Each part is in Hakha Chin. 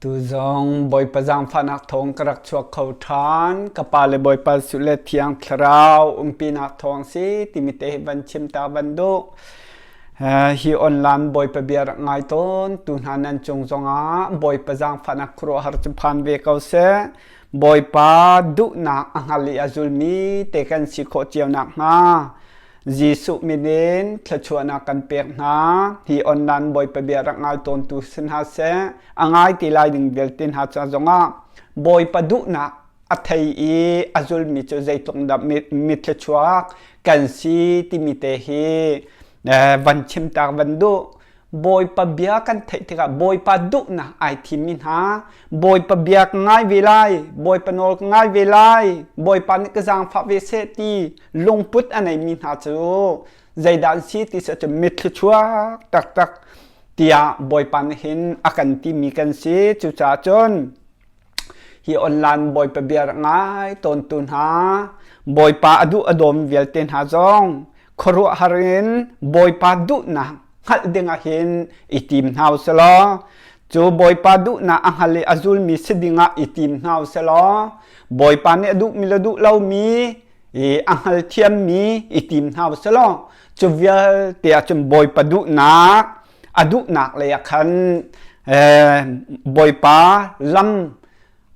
Tu zong Bawipa zaangfahnak thawng ka rak chuak kho ṭhan. Ka pa le Bawipa Jesuh le Thiang Thlarau umpinak thawng si timi te hi van chim ta van duh. Hi online Bawipa bia rak ngai tawn tu hna nan cung zongah Bawipa zaangfahnak khuaruahhar cu phan ve ko seh. Bawipa duhnak a hngal i a zulmi te kan si khawh cio nakhnga Jesuh min in thluachuahnak kan pek hna. Hi online Bawipa bia rak ngai tawntu si hna seh, a ngai ti lai ding vialte hna ca zongah Bawipa duhnak a thei i a zulmi cu zeitluk dah mi thluachuak kan si timi te hi van chimtak van duh. Bawipa bia kan theih tikah Bawipa duhnak ai thimmi hna Bawipa bia ka ngai ve lai Bawipa nawl ka ngai ve lai Bawipa nih ka zaangfah ve seh ti lungput a neimi hna cu zeidah an si ti si ahcun mitthli chuak taktak tiah Bawipa nih hin a kan timi kan si. Cucaah cun hi online Bawipa bia rak ngai tawntu hna Bawipa a duh a dawm vialte hna zong khuaruahhar in Bawipa duhnak hngalh dingah hin i tim hna u selaw cu Bawipa duhnak a hngal i a zulmi si dingah i tim hna u selaw Bawipa nih a duhmi le duh lomi i a hngalthiammi i tim hna u selaw cu vialte ahcun Bawipa duhnak a duhnak lei ah khan Bawipa lam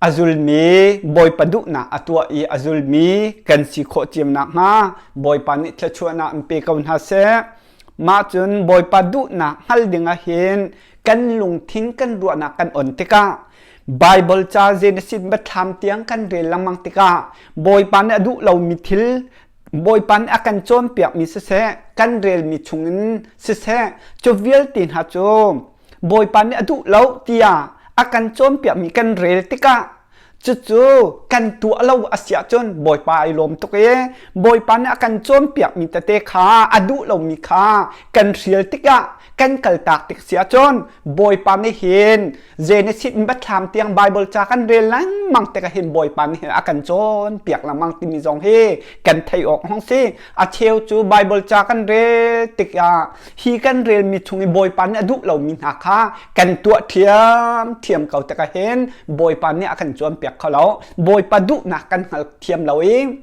a zulmi Bawipa duhnak a tuah i a zulmi kan si khawh ciam nakhnga Bawipa nih thluachuahnak in pe ko hna seh. Mah cun Bawipa duhnak hngal ding ah hin kan lungthin kan ruahnak kan on tikah Bible ca Genesis Biathlam tiang kan rel lengmang tikah Bawipa nih a duh lomi thil Bawipa nih a kan cawnpiakmi siseh kan relmi chungin siseh cu vialte hna cu Bawipa nih a duh lo tiah a kan cawnpiakmi kan rel tikah cucu kan tuah lo a si ahcun Bawipa ai lawm tuk i Bawipa nih a kan cawnpiakmi tete kha a duh lomi kha kan hrial tikah kan kaltak tik si ahcun Bawipa nih hin Genesis in Biathlam tiang Bible ca kan rel lengmang tikah hin Bawipa nih hin a kan cawnpiak lengmang timi zong hi kan theih awk hong si. A cheu cu Bible ca kan rel tikah hi kan relmi chung i Bawipa nih a duh lomi hna kha kan tuah ṭhiamṭhiam ko tikah hin Bawipa nih a kan cawnpiak kho lo. Bawipa duhnak kan hngal thiam lo i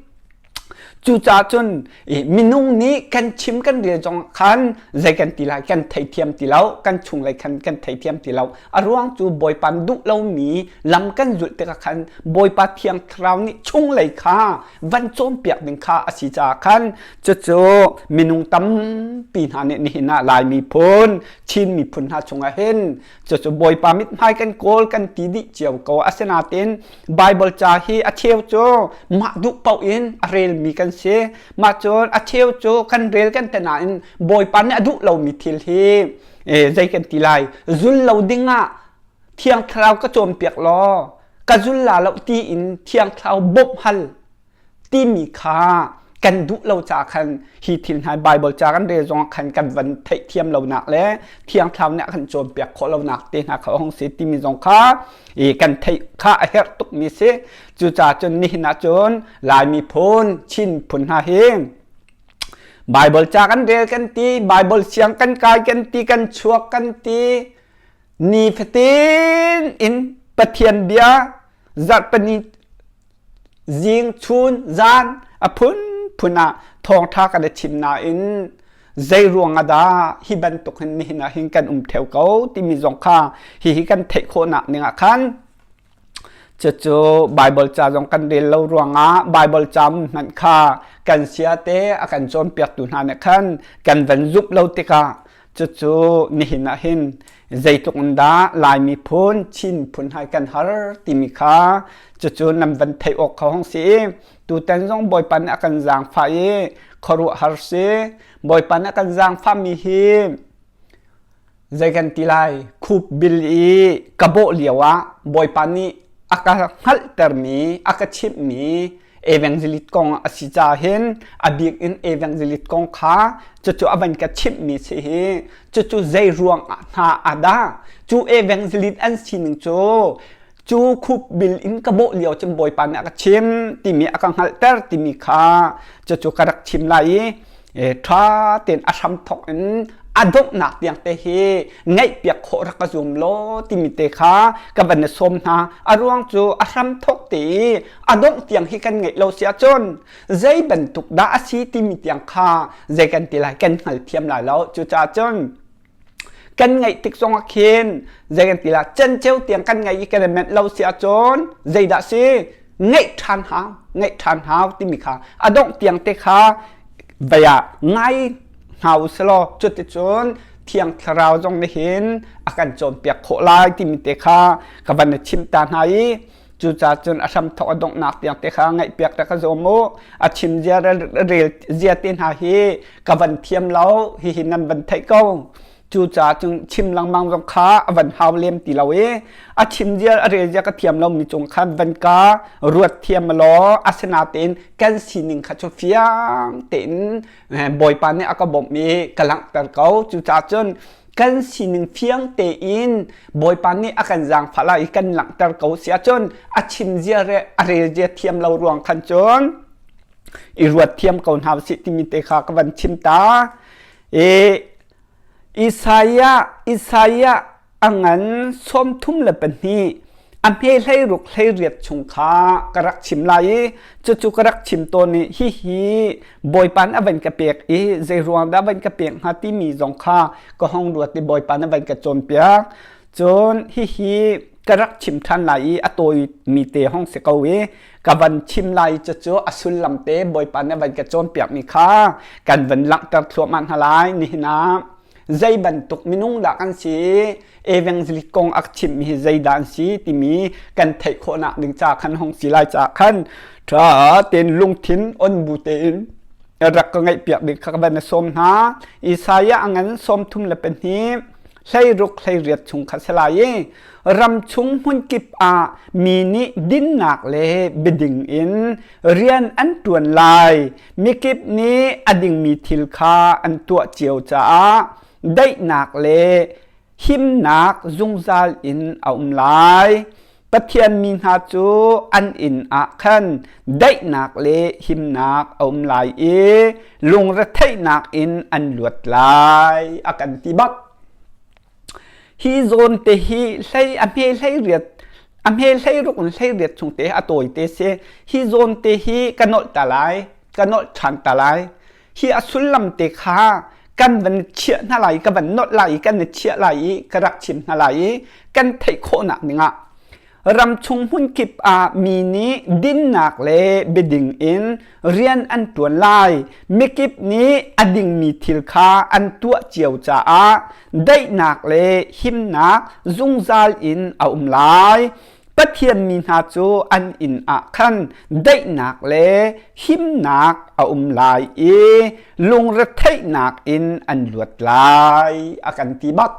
Cucaah cun minung nih kan chim kan rel zong khan zei kan ti lai kan theithiam ti lo, kan chunglei khan kan theithiam ti lo. A ruang cu Bawipa duh lomi lam kan zulh tikah khan Bawipa Thiang Thlarau nih chunglei kha van cawnpiak ding kha a si caah khan cucu minung tampi hna nih nihin ah Lai miphun, Chin miphun hna chungah hin cucu Bawipa mithmai kan kawl kan ti dih cio ko. Asinain Bible ca hi a cheu cu mah duh paoh in a relmi kan si. Mah cun a cheu cu kan rel kan te nain Bawipa nih a duh lomi thil hi zei kan ti lai zul lo ding ah Thiang Thlarau ka cawnpiak law ka zul la lo tiin Thiang Thlarau bawmh hal timi kha kan duh lo ca khan hi thil hna Bible ca kan rel zong khan kan van theihthiam lonak le Thiang Thlarau nih a kan cawnpiak khawh lonak te hna kha hong si timi zong kha i kan theih kha a herh tukmi si. Cucaah cun nihin ah cun Lai miphun Chin miphun hna hi Bible ca kan rel kan ti, Bible siang kan kai kan ti, kan chuak kan ti, ni fatin in Pathian bia zarhpini zing chun zan a phunphun ah thawngṭha kan i chim nain zei ruang ah dah hi bantuk hin nihin ah hin kan um theo ko timi zong kha hihi kan theih khawhnak ning ah khan cucu Bible ca zong kan rel lo ruangah Bible ca hmanh kha kan sia te a kan cawnpiaktu hna nih khan kan van zumh lo tikah Cucu nihin ah hin zeitluk in dah Lai miphun, Chin miphun hai kan har timi kha cucu nan van theih awk kha hong si i tutan zong Bawipa nih a kan zaangfah i khuaruahhar si. Bawipa nih a kan zaangfahmi hi zei kan ti lai khup bil i ka bawh lio ah Bawipa nih a ka hngalhtermi, a ka chimhmi evangelist kong a si caah hin a bik in evangelist kong kha cucu a van ka chimhmi si hi cucu zei ruang ah hna a dah cu evangelist an sining cu cu khup bil in ka bawh lio cun bawipa nih a ka chim timi a ka hngalhter timi kha cucu ka rak chim lai i ṭha tein a hram thawk in A donghnak tiang te hi ngaihpiak khawh rak ka zum law timi te kha ka van i sawm hna. A ruang cu a hram thawk te i a dongh tiang hi kan ngeih lo si ahcun zei bantuk dah a si timi tiang kha zei kan ti lai kan hngalthiam lai lo. Cucaah cun kan ngaih tik zongah khin zei kan ti la cenceu tiang kan ngaih i kan i menh lo si ahcun zeidah si ngaih ṭhan hau ngaih ṭhan hau timi kha a dongh tiang te kha vei ah ngai hna u selaw cuticun thiang thlarau zong nih hin a kan cawnpiak khawh lai timi te kha ka van i chimh ta hna i cucaah cun a hramthawk a donghnak tiang te kha ngaihpiak te kha zuam u. A chim zia rel zia te hna hi ka van thiam lo hihi nan van theih ko. Cucaah cun chim lengmang zong kha a van hau lem ti lo i a chim zia a rel zia ka thiam lo mi cung khan van ka ruat thiam law asinatein kan sining kha cu fiang tein Bawipa nih a ka bawmh i ka langhter ko. Cucaah cun kan sining fiang tein Bawipa nih a kan zaangfah lai i kan langhter ko si ahcun a chim zia re a rel zia thiam lo ruang khan cun i ruat thiam ko hna usih timi te kha ka van chim ta. I Isaiah Isaiah a ngan 32 a hme 16 18 chung kha ka rak chim lai i cucu ka rak chim tawn i hihi Bawipa nih a van ka pek i zei ruang dah van ka pek hnga timi zong kha ka hong ruat i Bawipa nih a van ka cawnpiak. Cun hihi ka rak chim ṭhan lai i a tawimi te hong si ko i ka van chim lai cucu a sullam te Bawipa nih a van ka cawnpiakmi kha kan van langhter thluahmah hna lai nihin ah. Zei bantuk minung dah kan si evangelist kong a chimmi hi zeidah an si timi kan theih khawhnak ding ca khan hong si lai ca khan ṭha tein lungthin on bu tein rak ka ngaihpiak ding kha ka van sawm hna. Isaiah a ngan 32 16 18 chung kha si lai i ram chung hmunkip ah mi nih dinnak le biading in rian an ṭuan lai. Mikip nih a dingmi thil kha an tuah cio caah daihnak le himnak zungzal in a um lai. Pathian mi hna cu an inn ah khan daihnak le himnak a um lai i lungretheihnak in an luat lai a kan ti bak. Hi zawn te hi hlei a hme hlei riat a hme hlei ruk in hlei riat chung te a tawi te si. Hi zawn te hi ka nolh ta lai, ka nolh ṭhan ta lai. Hi a sullam te kha kan van chiah hna lai i ka van nolh lai i kan i chiah lai i ka rak chim hna lai i kan theih khawhnak dingah ram chung hmunkip ah mi nih dinnak le biading in rian an ṭuan lai. Mikip nih a dingmi thil kha an tuah cio caah daihnak le himnak zungzal in a um lai. Pathian mi hna cu an inn ah khan daihnak le himnak a um lai i lungretheihnak in an luat lai a kan ti bak.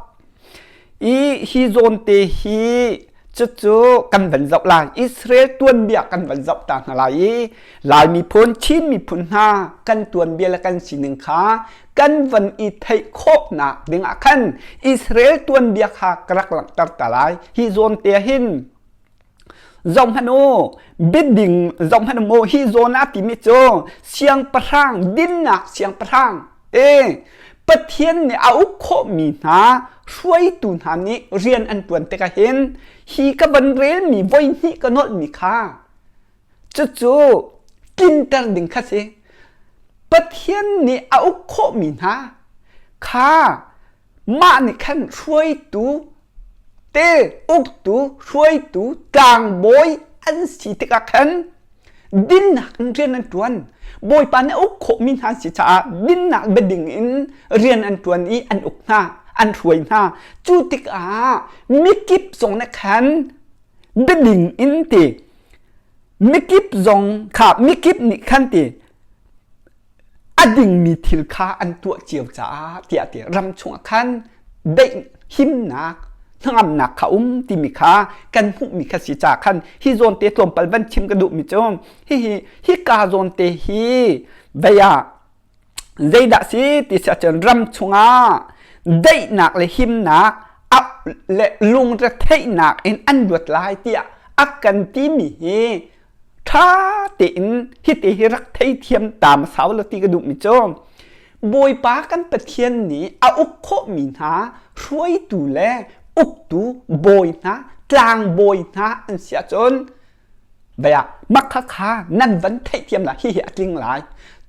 I hi zawn te hi cucu kan van zoh lai. Israel tuanbia kan van zoh ta hna lai i Lai miphun, Chin miphun hna kan tuanbia le kan sining kha kan van i theih khawhnak ding ah khan Israel tuanbia kha ka rak langhter ta lai. Hi zawn te hin zoh hmanh u, biading zoh hmanh u mu, hi zawn ah timi cu siangpahrang, dinnak siangpahrang te Pathian nih a uk khawhmi hna hruaitu hna nih rian an ṭuan tikah hin hi ka van relmi voi hnih ka nolhmi kha Cucu tlinter ding kha si. Pathian nih a uk khawhmi hna kha mah nih khan hruaitu te uktu hruaitu tlangbawi an si tikah khan dinnak in rian an ṭuan. Bawipa nih a uk khawhmi hna an si caah dinnak biading in rian an ṭuan i an uk hna, an hruai hna. Cu tikah mikip zong nih khan biading in ti mikip zong kha mikip nih khan ti a dingmi thil kha an tuah cio caah tiah ti ram chungah khan daih himnak hnangamnak kha um timi kha kan hmuhmi kha si caah khan hi zawn te tlawmpal van chim ka duhmi cu hihi hika zawn te hi vei ah Zeidah si ti si ahcun ram chungah daihnak le himnak le lungretheihnak in an luat lai tiah a kan timi hi ṭha tein hiti hi rak theithiam ta hmasa lo ti ka duhmi cu. Bawipa kan Pathian nih a uk khawhmi hna hruaitu le uktu bawi hna tlangbawi hna an si ahcun Bia mak kha nan van theihthiam lai hihi a tling lai.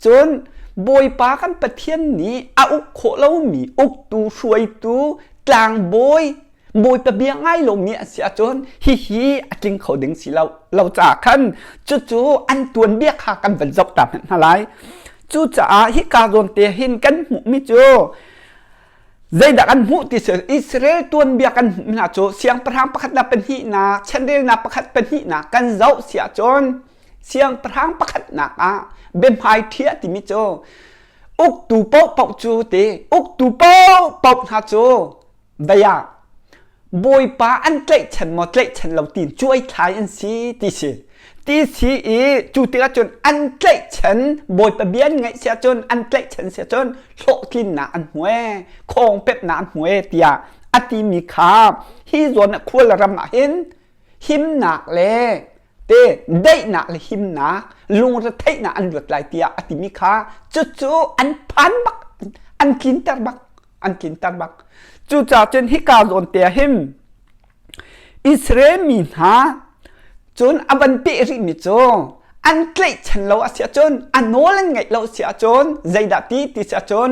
Cun Bawipa kan Pathian nih a uk khawh lomi uktu hruaitu tlangbawi Bawipa bia ngai lomi a si ahcun hihi a tling kho ding si lo lo caah khan cucu an tuanbia kha kan van zoh ta hmanh hna lai. Cucaah hika zawn te hin kan hmuhmi cu Zeidah kan hmuh ti si Israel tuanbia kan hmuh hna cu siangpahrang pakhatnak pahnihnak chanrelnak pakhat pahnihnak kan zoh si ahcun siangpahrang pakhatnak ah biahmai ṭhia timi cu uktu paohpaoh cu ti uktu paohpaoh hna cu vei ah Bawipa an tlaihchan maw tlaihchan lo tiin cuaithlai an si ti si. Ti si i cu tikah cun an tlaihchan Bawipa bia an ngaih si ahcun an tlaihchan si ahcun hlawhtlinnak an hmu ee, khawngpepnak an hmu ee tiah a timi kha hi zawn ah khual ram ah hin himnak le te daihnak le himnak lungretheihnak an luat lai tiah a timi kha cucu an phan bak an tlinter bak an tlinter bak. Cucaah cun hika zawn te ah hin Israel mi hna cun a van peh rihmi cu an tlaihchan lo a si ahcun a nawl an ngaih lo a si ahcun zeidah ti ti si ahcun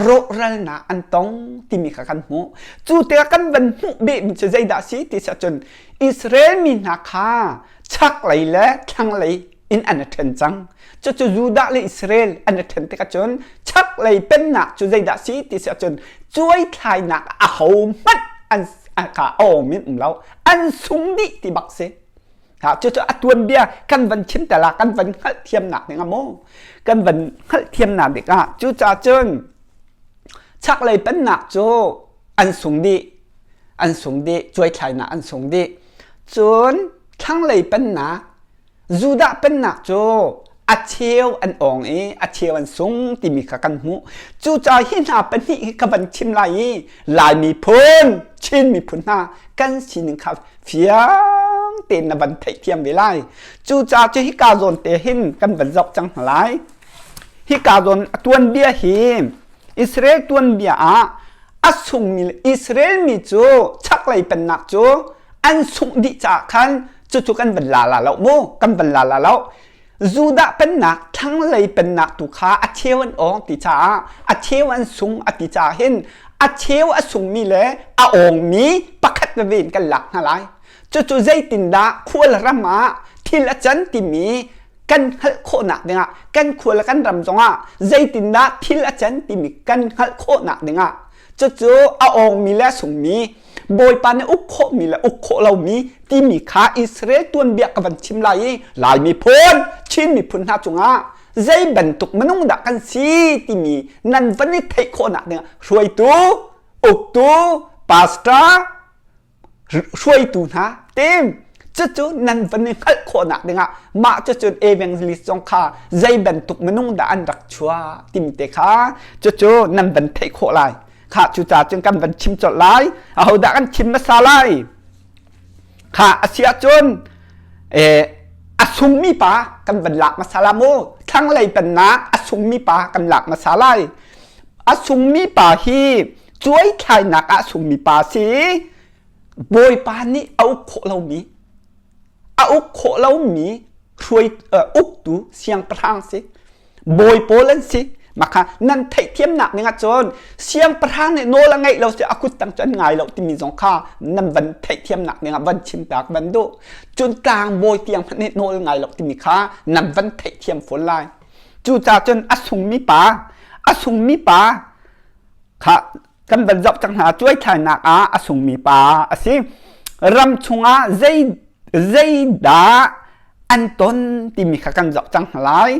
rawhralnak an tong timi kha kan hmuh. Cu tikah kan van hmuh behmi cu zeidah a si ti si ahcun Israel mi hna kha chaklei le thlanglei in an i ṭhen cang. Cucu Judah le Israel an i ṭhen tikah cun chaklei pennak cu zeidah si ti si ahcun cuaithlainak aho hmanh an ka awm in um lo. An sung dih ti bak si. Ha, cucu a tuanbia kan van chim te la kan van hngalhthiamnak ding ah mu kan van hngalhthiamnak ding ah cucaah cun chaklei pennak cu an sung dih an sung dih cuaithlainak an sung dih cun thlanglei pennak Judah pennak cu a cheu an awng i a cheu an sung timi kha kan hmuh. Cucaah hi hna pahnih hi ka van chim lai i Lai miphun, Chin miphun hna kan sining kha fiang tein na van theihthiam ve lai. Cucaah cu hika zawn te hin kan van zoh cang hna lai. Hika zawn a tuanbia hi Israel tuanbia ah a sungmi Israel mi cu chaklei pennak cu an sungh dih caah khan cucu kan van la la lo mu kan van la la lo Judah pennak thlanglei pennak tu kha a cheu an awng ti caah a cheu an sung a ti caah hin a cheu a sungmi le a awngmi pakhat veve in kan lak hna lai cucu zeitindah khual ram ah thil a can timi kan hngalh khawhnak dingah kan khua le kan ram zongah zeitindah thil a can timi kan hngalh khawhnak dingah cucu a awngmi le a sungmi Bawipa nih uk khawhmi le uk khawh lomi timi kha Israel tuanbia ka van chim lai i Lai miphun Chin miphun hna cungah zei bantuk minung dah kan si timi nan van i theih khawhnak dingah hruaitu uktu pastor hruaitu hna tim cucu nan van i hngalh khawhnak dingah mah cucun evangelist zong kha zei bantuk minung dah an rak chuah timi te kha cucu nan van theih khawh lai kha cucaah cun kan van chim colh lai ahodah kan chim hmasa lai kha a si ahcun a sungmi pa kan van lak hmasa la mu thlanglei pennak a sungmi pa kan lak hmasa lai a sungmi pa hi cuaithlainak ah sungmi pa si Bawipa nih a uk khawh lomi a uk khawh lomi hruai uktu siangpahrang si bawi pawl an si makha nan theihthiamnak ning ahcun siangpahrang nih nawl a ngeih lo si a kut tang cu an ngai lo timi zong kha nan van theihthiamnak ning ah van chim tak van duh cun tlangbawi tiang hmanh nih nawl ngai lo timi kha nan van theihthiam fawn lai cucaah cun a sungmi pa a sungmi pa kha kan van zoh cang hna cuaithlainak ah a sungmi pa a si ram chungah zei zeidah an ton timi kha kan zoh cang hna lai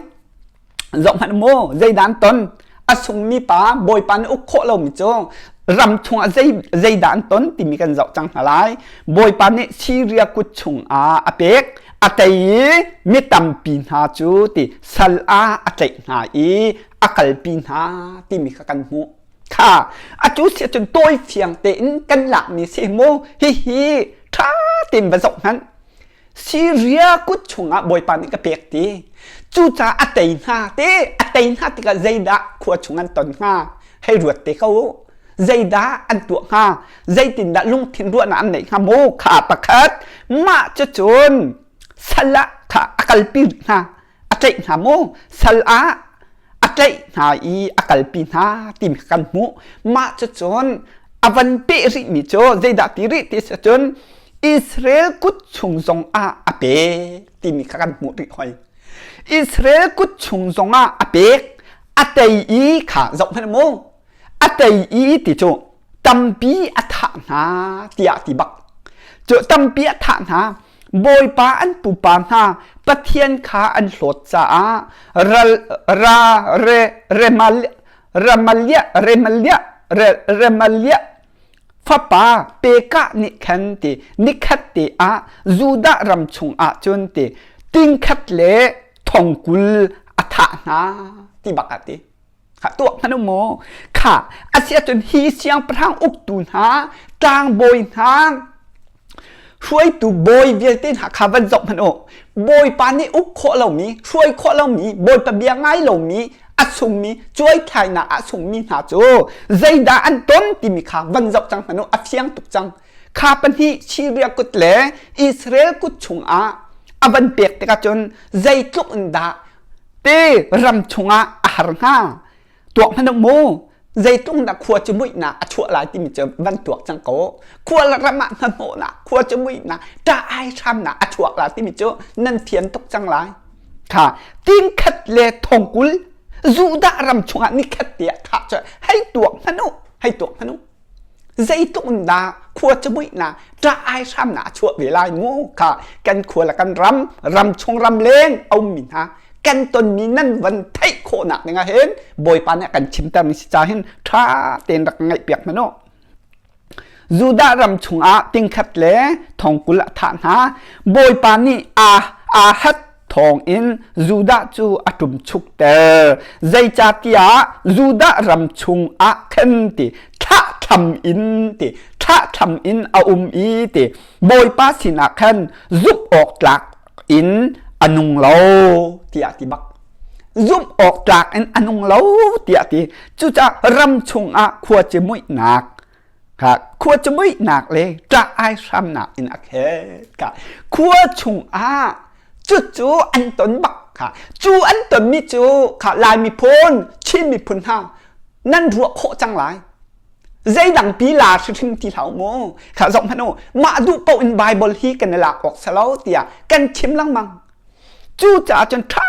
zoh hmanh mu zeidah an ton a sungmi pa bawipa nih uk khawh lomi cu ram chungah zei zeidah an ton timi kan zoh cang hna lai bawipa nih Syria kut chungah a pek a tei i mi tampi hna cu ti sal ah a tlaih hna i a kalpi hna timi kha kan hmuh kha atu si ahcun tawi fiang tein kan lakmi si mu hihi ṭha tein va zoh hmanh. Syria kut chungah Bawipa nih ka pek ti. Cucaah a tei hna te, a tei hna tikah zeidah khua chung an ton hnga? Hei ruat te ko u. Zeidah an tuah hnga? Zeitindah lungthin ruahnak an neih hnga mu? Kha pakhat. Mah cucun sal ah kha a kalpi hna. A tlaih hna mu. Sal ah a tlaih hna i a kalpi hna timi kan hmuh. Mah cucun a van peh rihmi cu zeidah ti rih ti si cun Israel kut chung zong ah a pek timi kha kan hmuh rih hoi. Israel kut chung zong ah a pek. A tei i kha zoh hmanh mu. A tei i ti cu tampi a thah hna tiah ti bak. Cu tampi a thah hna. Bawipa an pupa hna Pathian kha an hlawt caah ral ra re remal Ramalia Remalia Remalia fapa Pekah nih khan ti nikhat te ah Judah ram chung ah cun ti tingkhat le thongkul a thah hna ti bak ah ti kha tuah hmanh u mu kha asiahcun hi siangpahrang uktu hna tlangbawi hna hruaitu bawi vialte hna kha van zoh hmanh u bawipa nih uk khawh lomi hruai khawh lomi bawipa bia ngai lomi a sungmi cuaithlainak ah sungmi hna cu zeidah an ton timi kha van zoh cang hmanh u a fiang tuk cang kha pahnih Syria kut le Israel kut chungah a van pek tikah cun zeitluk in dah te ram chungah a har hnga tuak hmanh mu zeitlung dah khua cu muihnak a chuah lai timi cu van tuak cang ko khua le ram ah hnahnawhnak khua cu muihnak ṭah ai hramnak a chuak lai timi cu nan fian tuk cang lai kha tingkhat le thongkul Judah ram chungah nikhat te ah kha cu hei tuak hmanh u hei tuak hmanh u Zeitluk in dah khua camuihnak ṭah ai hramnak a chuah ve lai mu kha kan khua le kan ram ram chung ram leng a ummi hna kan tonmi nan van theih khawhnak ding ah hin Bawipa nih a kan chimtermi si ca hin ṭha tein rak ngaih piak hmanh u. Judah ram chungah tingkhat le thongkul a thah hna. Bawipa nih aa aa hat thawngin Judah cu a ṭumchukter. Zeicahtiah Judah ram chungah khan ti thlahthlam in ti thlahthlam in a um i ti Bawipa sinah khan zumh awk tlak in a nung lo tiah ti bak. Zumh awk tlak in a nung lo tiah ti. Cucaah ram chungah khuaci muihnak Kha khua cu muihnak le ṭah ai hramnak in a khet. Kha khua chungah cucu an ton bak kha cu an tonmi cu kha Lai miphun Chin miphun hna nan ruah khawh cang lai. Zeidang pi la hrimhrim ti hlah mu. Kha zoh hmanh u mah duh paoh in Bible hi kan i lak awk si lo tiah kan chim lengmang. Cucaah cun ṭha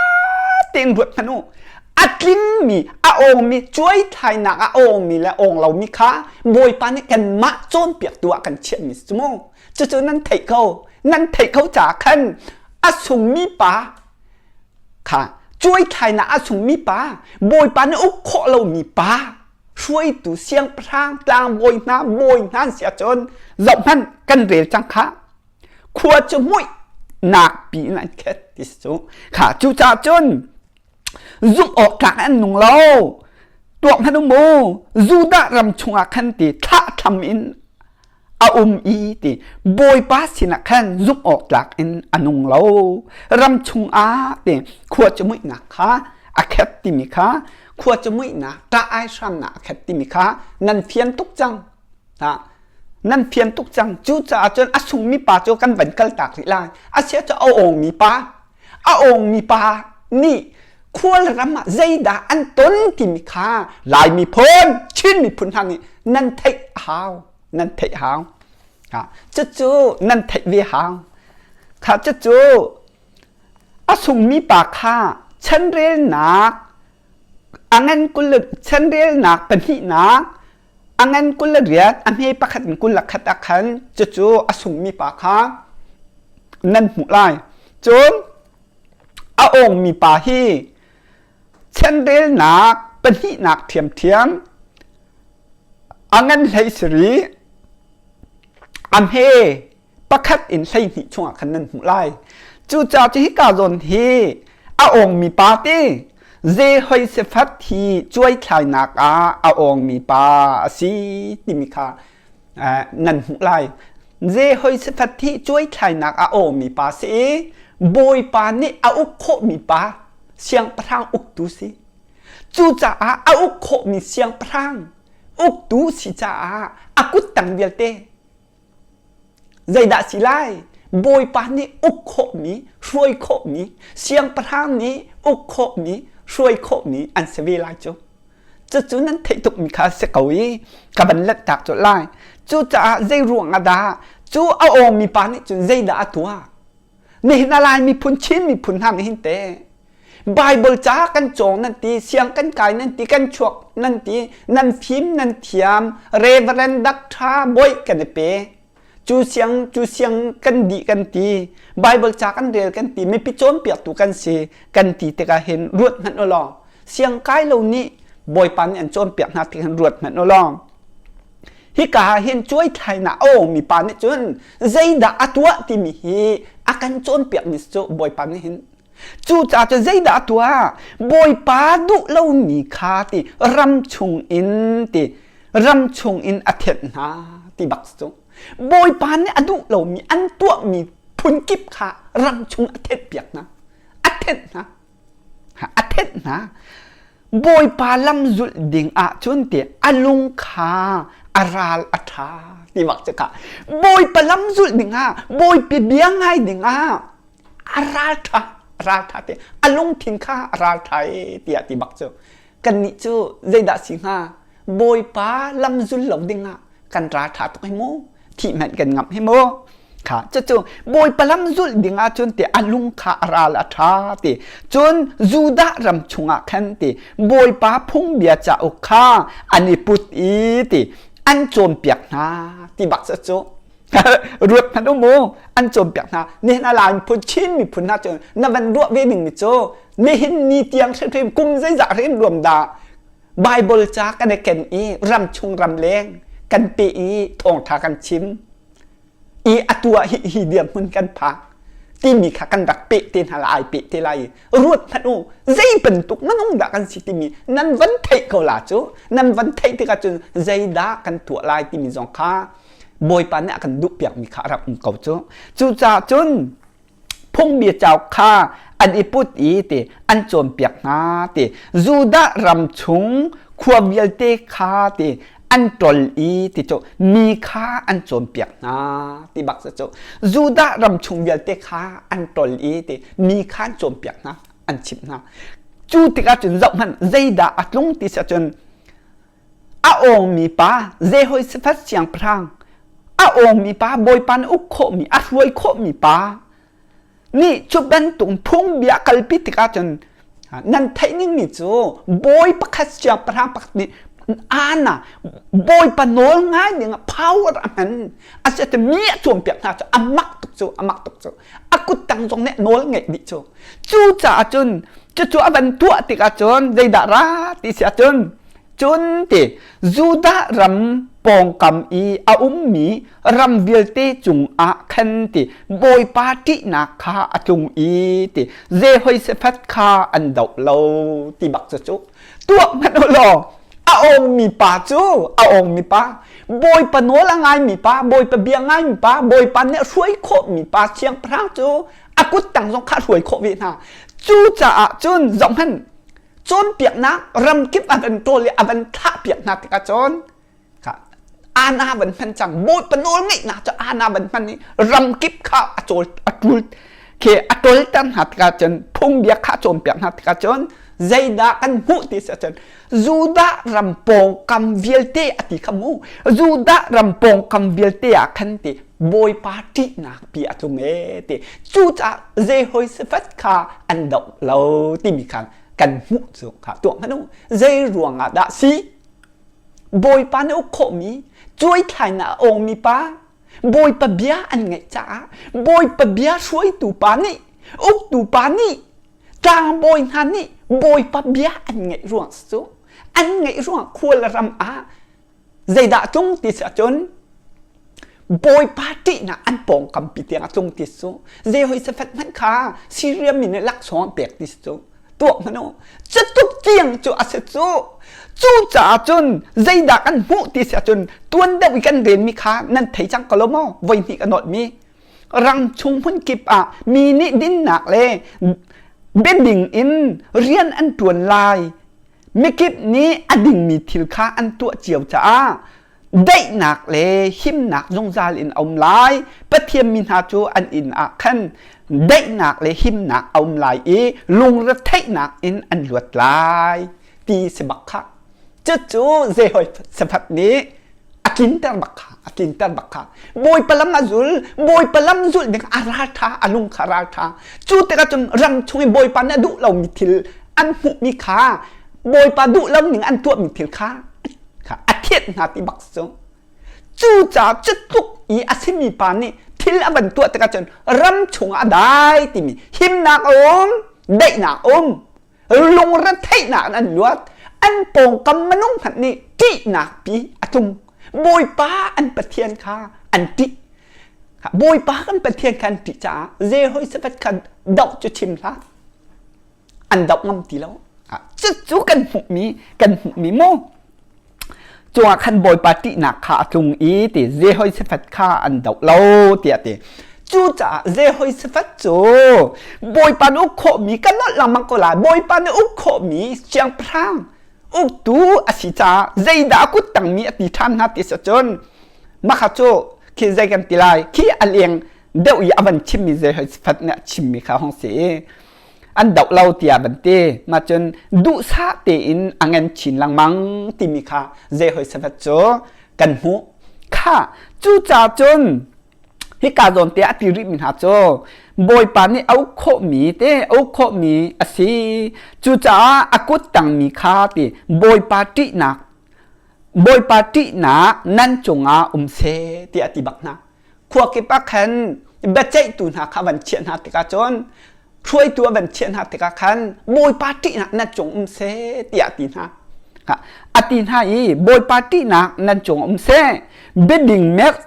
tein ruat hmanh u. A tlingmi, a awngmi, cuaithlainak a awngmi le awng lomi kha Bawipa nih kanmah cawnpiaktu ah kan chiahmi si mu. Cucu nan theih ko. Nan theih ko caah khan a sungmi pa kha cuaithlainak a sungmi pa, Bawipa nih uk khawh lomi pa, hruaitu siangpahrang tlangbawi hna, bawi hna an si ahcun zohhmanh kan rel cang khah. Khua cu muihnak pi in an khet ti si cu. Kha cucaah cun zumh awk tlak an nung lo. Tuak hmanh u mu. Judah ram chungah khan ti thlahthlam in a um i ti Bawipa sinah khan zumh awk tlak in a nung lo. Ram chungah ti khua cu muihnak kha a khet timi kha khua cu muihnak ṭah ai hramnak a khet timi kha nan fian tuk cang. Nan fian tuk cang. Cucaah cun a sungmi pa cu kan van kaltak rih lai. Asiah cu a awngmi pa, a awngmi pa nih khual ram ah zeidah an ton timi kha Lai miphun, Chin miphun hna nih nan theih a hau. Nan theih hau. Cucu nan theih ve hau. Kha cucu a sungmi pa kha chanrelnak a ngan kul chanrelnak pahnihnak A ngan 28, a hme pakhat in 21 ah khan cucu a sungmi pa kha nan hmuh lai. Cun a awngmi pa hi chanrelnak pahnihnak ṭhiamṭhiam a ngan hlei sarih, a hme pakhat in 12 chungah khan nan hmuh lai. Cucaah cu hika zawn hi a awngmi pa ti Jehoshaphat hi cuaithlainak ah a awngmi pa a si timi kha nan hmuh lai. Jehoshaphat hi cuaithlainak a awmi pa si i Bawipa nih a uk khawhmi pa siangpahrang uktu si. Cucaah a uk khawhmi siangpahrang uktu si caah a kuttang vialte Zeidah si lai? Bawipa nih uk khawhmi, hruai khawhmi, siangpahrang nih uk khawhmi, hruai khawhmi an si ve lai cu. Cucu nan theih tukmi kha a si ko i ka van lanhtak colh lai. Cucaah zei ruang ah dah cu a awngmi pa nih cun zeidah a tuah? Nihin a Lai miphun Chin miphun hna nih hin teh Bible ca kan cawng nan ti, siang kan kai nan ti, kan chuak nan ti, nan fim nan thiam, Reverend Doctor bawi kan i pe. Cu siang cu siang kan dih kan ti, Bible ca kan rel kan ti, mipi cawnpiaktu kan si kan ti tikah hin ruat hmanh u law siang kai lo nih Bawipa nih an cawnpiak hna ti hin ruat hmanh u law hika ah hin cuaithlainak a awngmi pa nih cun zeidah a tuah timi hi a kan cawnpiakmi cu Bawipa nih hin cucaah cu zeidah a tuah Bawipa duh lomi kha ti ram chung in ti ram chung in a thenh hna ti bak cu Bawipa nih a duh lomi an tuahmi phunkip kha ram chung a thenh piak hna a thenh hna a thenh hna Bawipa lam zulh ding ahcun ti a lung kha a ral a ṭha ti bak cu ka Bawipa lam zulh ding ah Bawipi bia ngai ding ah a ral ṭha a ral ṭha ti a lungthin kha a ral ṭha e tiah ti bak cu kannih cu zeidah si hnga Bawipa lam zul lo ding ah kan ral ṭha tuk hi mu thih hmanh kan ngamh hi mu kha cucu Bawipa lam zulh ding ahcun ti a lung kha a ral a ṭha ti cun Judah ram chungah khan ti Bawipa phungbia cauk kha an i put i ti an cawnpiak hna ti bak cu ruat hmanh u mu an cawnpiak hna nihin a Lai miphun Chin miphun hna cu na van ruah ve ding mi cu nihin ni tiang hrimhrim kum zeizah hrim ruam dah Bible ca kan i ken i ramchung ramleng kan pe i thawngṭha kan chim i atu ah hi, hi dirhmun kan phak timi kha kan rak peh te hna la ai peh te lai i ruat hmanh u zei bantuk minung dah kan si timi nan van theih ko la cu nan van theih tikah cun zeidah kan tuah lai timi zong kha Bawipa nih a kan duh piakmi kha a rak um ko cu cucaah cun phungbia cauk kha an i put i ti an cawnpiak hna ti Judah ram chung khua vialte kha ti an ṭol i ti cu mi kha an cawnpiak hna ti bak cu Judah ram chung vialte kha an ṭol i ti mi kha an cawnpiak hna an chimh hna cu tikah cun zoh hmanh zeidah a tlung ti si ahcun A awngmi pa Jehoshaphat siangpahrang a awngmi pa Bawipa nih uk khawhmi a hruai khawhmi pa nih cu bantuk phungbia kalpi tikah cun nan theih ningmi cu bawi pakhat siangpahrang pakhat nih ana bawipa nawl ngai ding ah power a hman a si mi a cawnpiak hna cu a mak tuk cu a mak tuk cu a kuttang zong nih nawl ngeih dih cu Cucaah cun cucu a van tuah tikah cun zeidah ra ti si ahcun cun ti Judah ram pawngkam i a ummi ram vialte cungah khan ti Bawipa ṭihnak kha a tlung i ti Jehoshaphat kha an doh lo ti bak cu cu tuak hmanh u law a awngmi pa cu a awngmi pa Bawipa nawl a ngaimi pa Bawipa bia ngaimi pa Bawipa nih a hruai khawhmi pa siangpahrang cu a kuttang zong kha a hruai khawh ve hna cucaah cun zohhmanh cawnpiaknak ramkip a van ṭawl i a van thlahpiak hna tikah cun ana van hman cang bawipa nawl ngeihnak cu ana van hman i ramkip kha a cawl a ṭul khi a ṭolter hna tikah cun phungbia kha a cawnpiak hna tikah cun zeidah kan hmuh ti si ahcun Judah ram pawngkam vialte a ti kha mu Judah ram pawngkam vialte ah khan ti Bawipa ṭihnak pi a tlung ee ti cucaah Jehoshaphat kha an doh lo timi kha kan hmuh cu kha tuah hmanh u zei ruangah dah si Bawipa nih uk khawhmi cuaithlainak a awngmi pa Bawipa bia an ngaih caah Bawipa bia hruaitu pa nih uktu pa nih tlangbawi hna nih Bawipa bia an ngaih ruang cu an ngaih ruang khual ram ah Zeidah tlung ti si ahcun Bawipa ṭihnak an pawngkam pi tiang a tlung ti cu Jehoshaphat hmanh kha Syria mi nih laksawng an pek ti si cu. Tuak hmanh u. Cutluk tiang cu a si cu. Cucaah cun zeidah kan hmuh ti si ahcun tuan deuh i kan relmi kha nan thei cang ko lo maw? Voi hnih ka nolhmi. Ram chung hmun kip ah mi nih dinnak le biading in rian an ṭuan lai. Mikip nih a dingmi thil kha an tuah cio caah daihnak le himnak zungzal in a um lai. Pathian mi hna cu an inn ah khan daihnak le himnak a um lai i lungretheihnak in an luat lai ti si bak kha. Cucu Jehoshaphat nih a tlinter bak kha, a tlinter bak kha. Bawipa lam a zul, Bawipa lam zulh ding a ralṭha, a lung kha ralṭha. Cu tikah cun ram chung i Bawipa nih a duh lomi thil an hmuhmi kha Bawipa duh lo ning an tuahmi thil kha kha a thianh hna ti bak cu. Cucaah cutluk i a simi pa nih thil a van tuah tikah cun ram chungah a dai timi himnak a um, daihnak a um, lungretheihnak in an luat, an pawngkam minung hmanh nih ṭihnak pi a tlung. Bawipa an Pathian kha an ṭih. Bawipa kan Pathian kha an ṭih caah Jehoshaphat kha doh cu chim hlah. An doh ngam ti lo. Cucu kan hmuhmi kan hmuhmi mu. Cungah khan Bawipa ṭihnak kha a tlung i ti Jehoshaphat kha an doh lo tiah ti. Cucaah Jehoshaphat cu Bawipa nih uk khawhmi kan nolh lengmang ko lai. Bawipa nih uk khawhmi siangpahrang uktu a si caah zeidah a kut tangmi a ti ṭhan hna ti si cun mah cu khi zei kan ti lai khi a leng deuh i a van chimmi Jehoshaphat nih a chimmi kha hong si i an doh lo tiah van ti. Mah cun duhsah tein a ngan chin lengmang timi kha Jehoshaphat cu kan hmuh. Kha cucaah cun hika zawn te a ti rihmi hna cu Bawipa nih a uk khawhmi te a uk khawhmi a si. Cucaah a kut tangmi kha ti Bawipa ṭihnak Bawipa ṭihnak nan cungah um seh tiah a ti bak hna. Khua kip ah khan biaceihtu hna kha van chiah hna tikah cun hruaitu a van chiah hna tikah khan Bawipa ṭihnak nan cung um seh tiah a ti hna. A ti hna i Bawipa ṭihnak nan cung um seh biading merh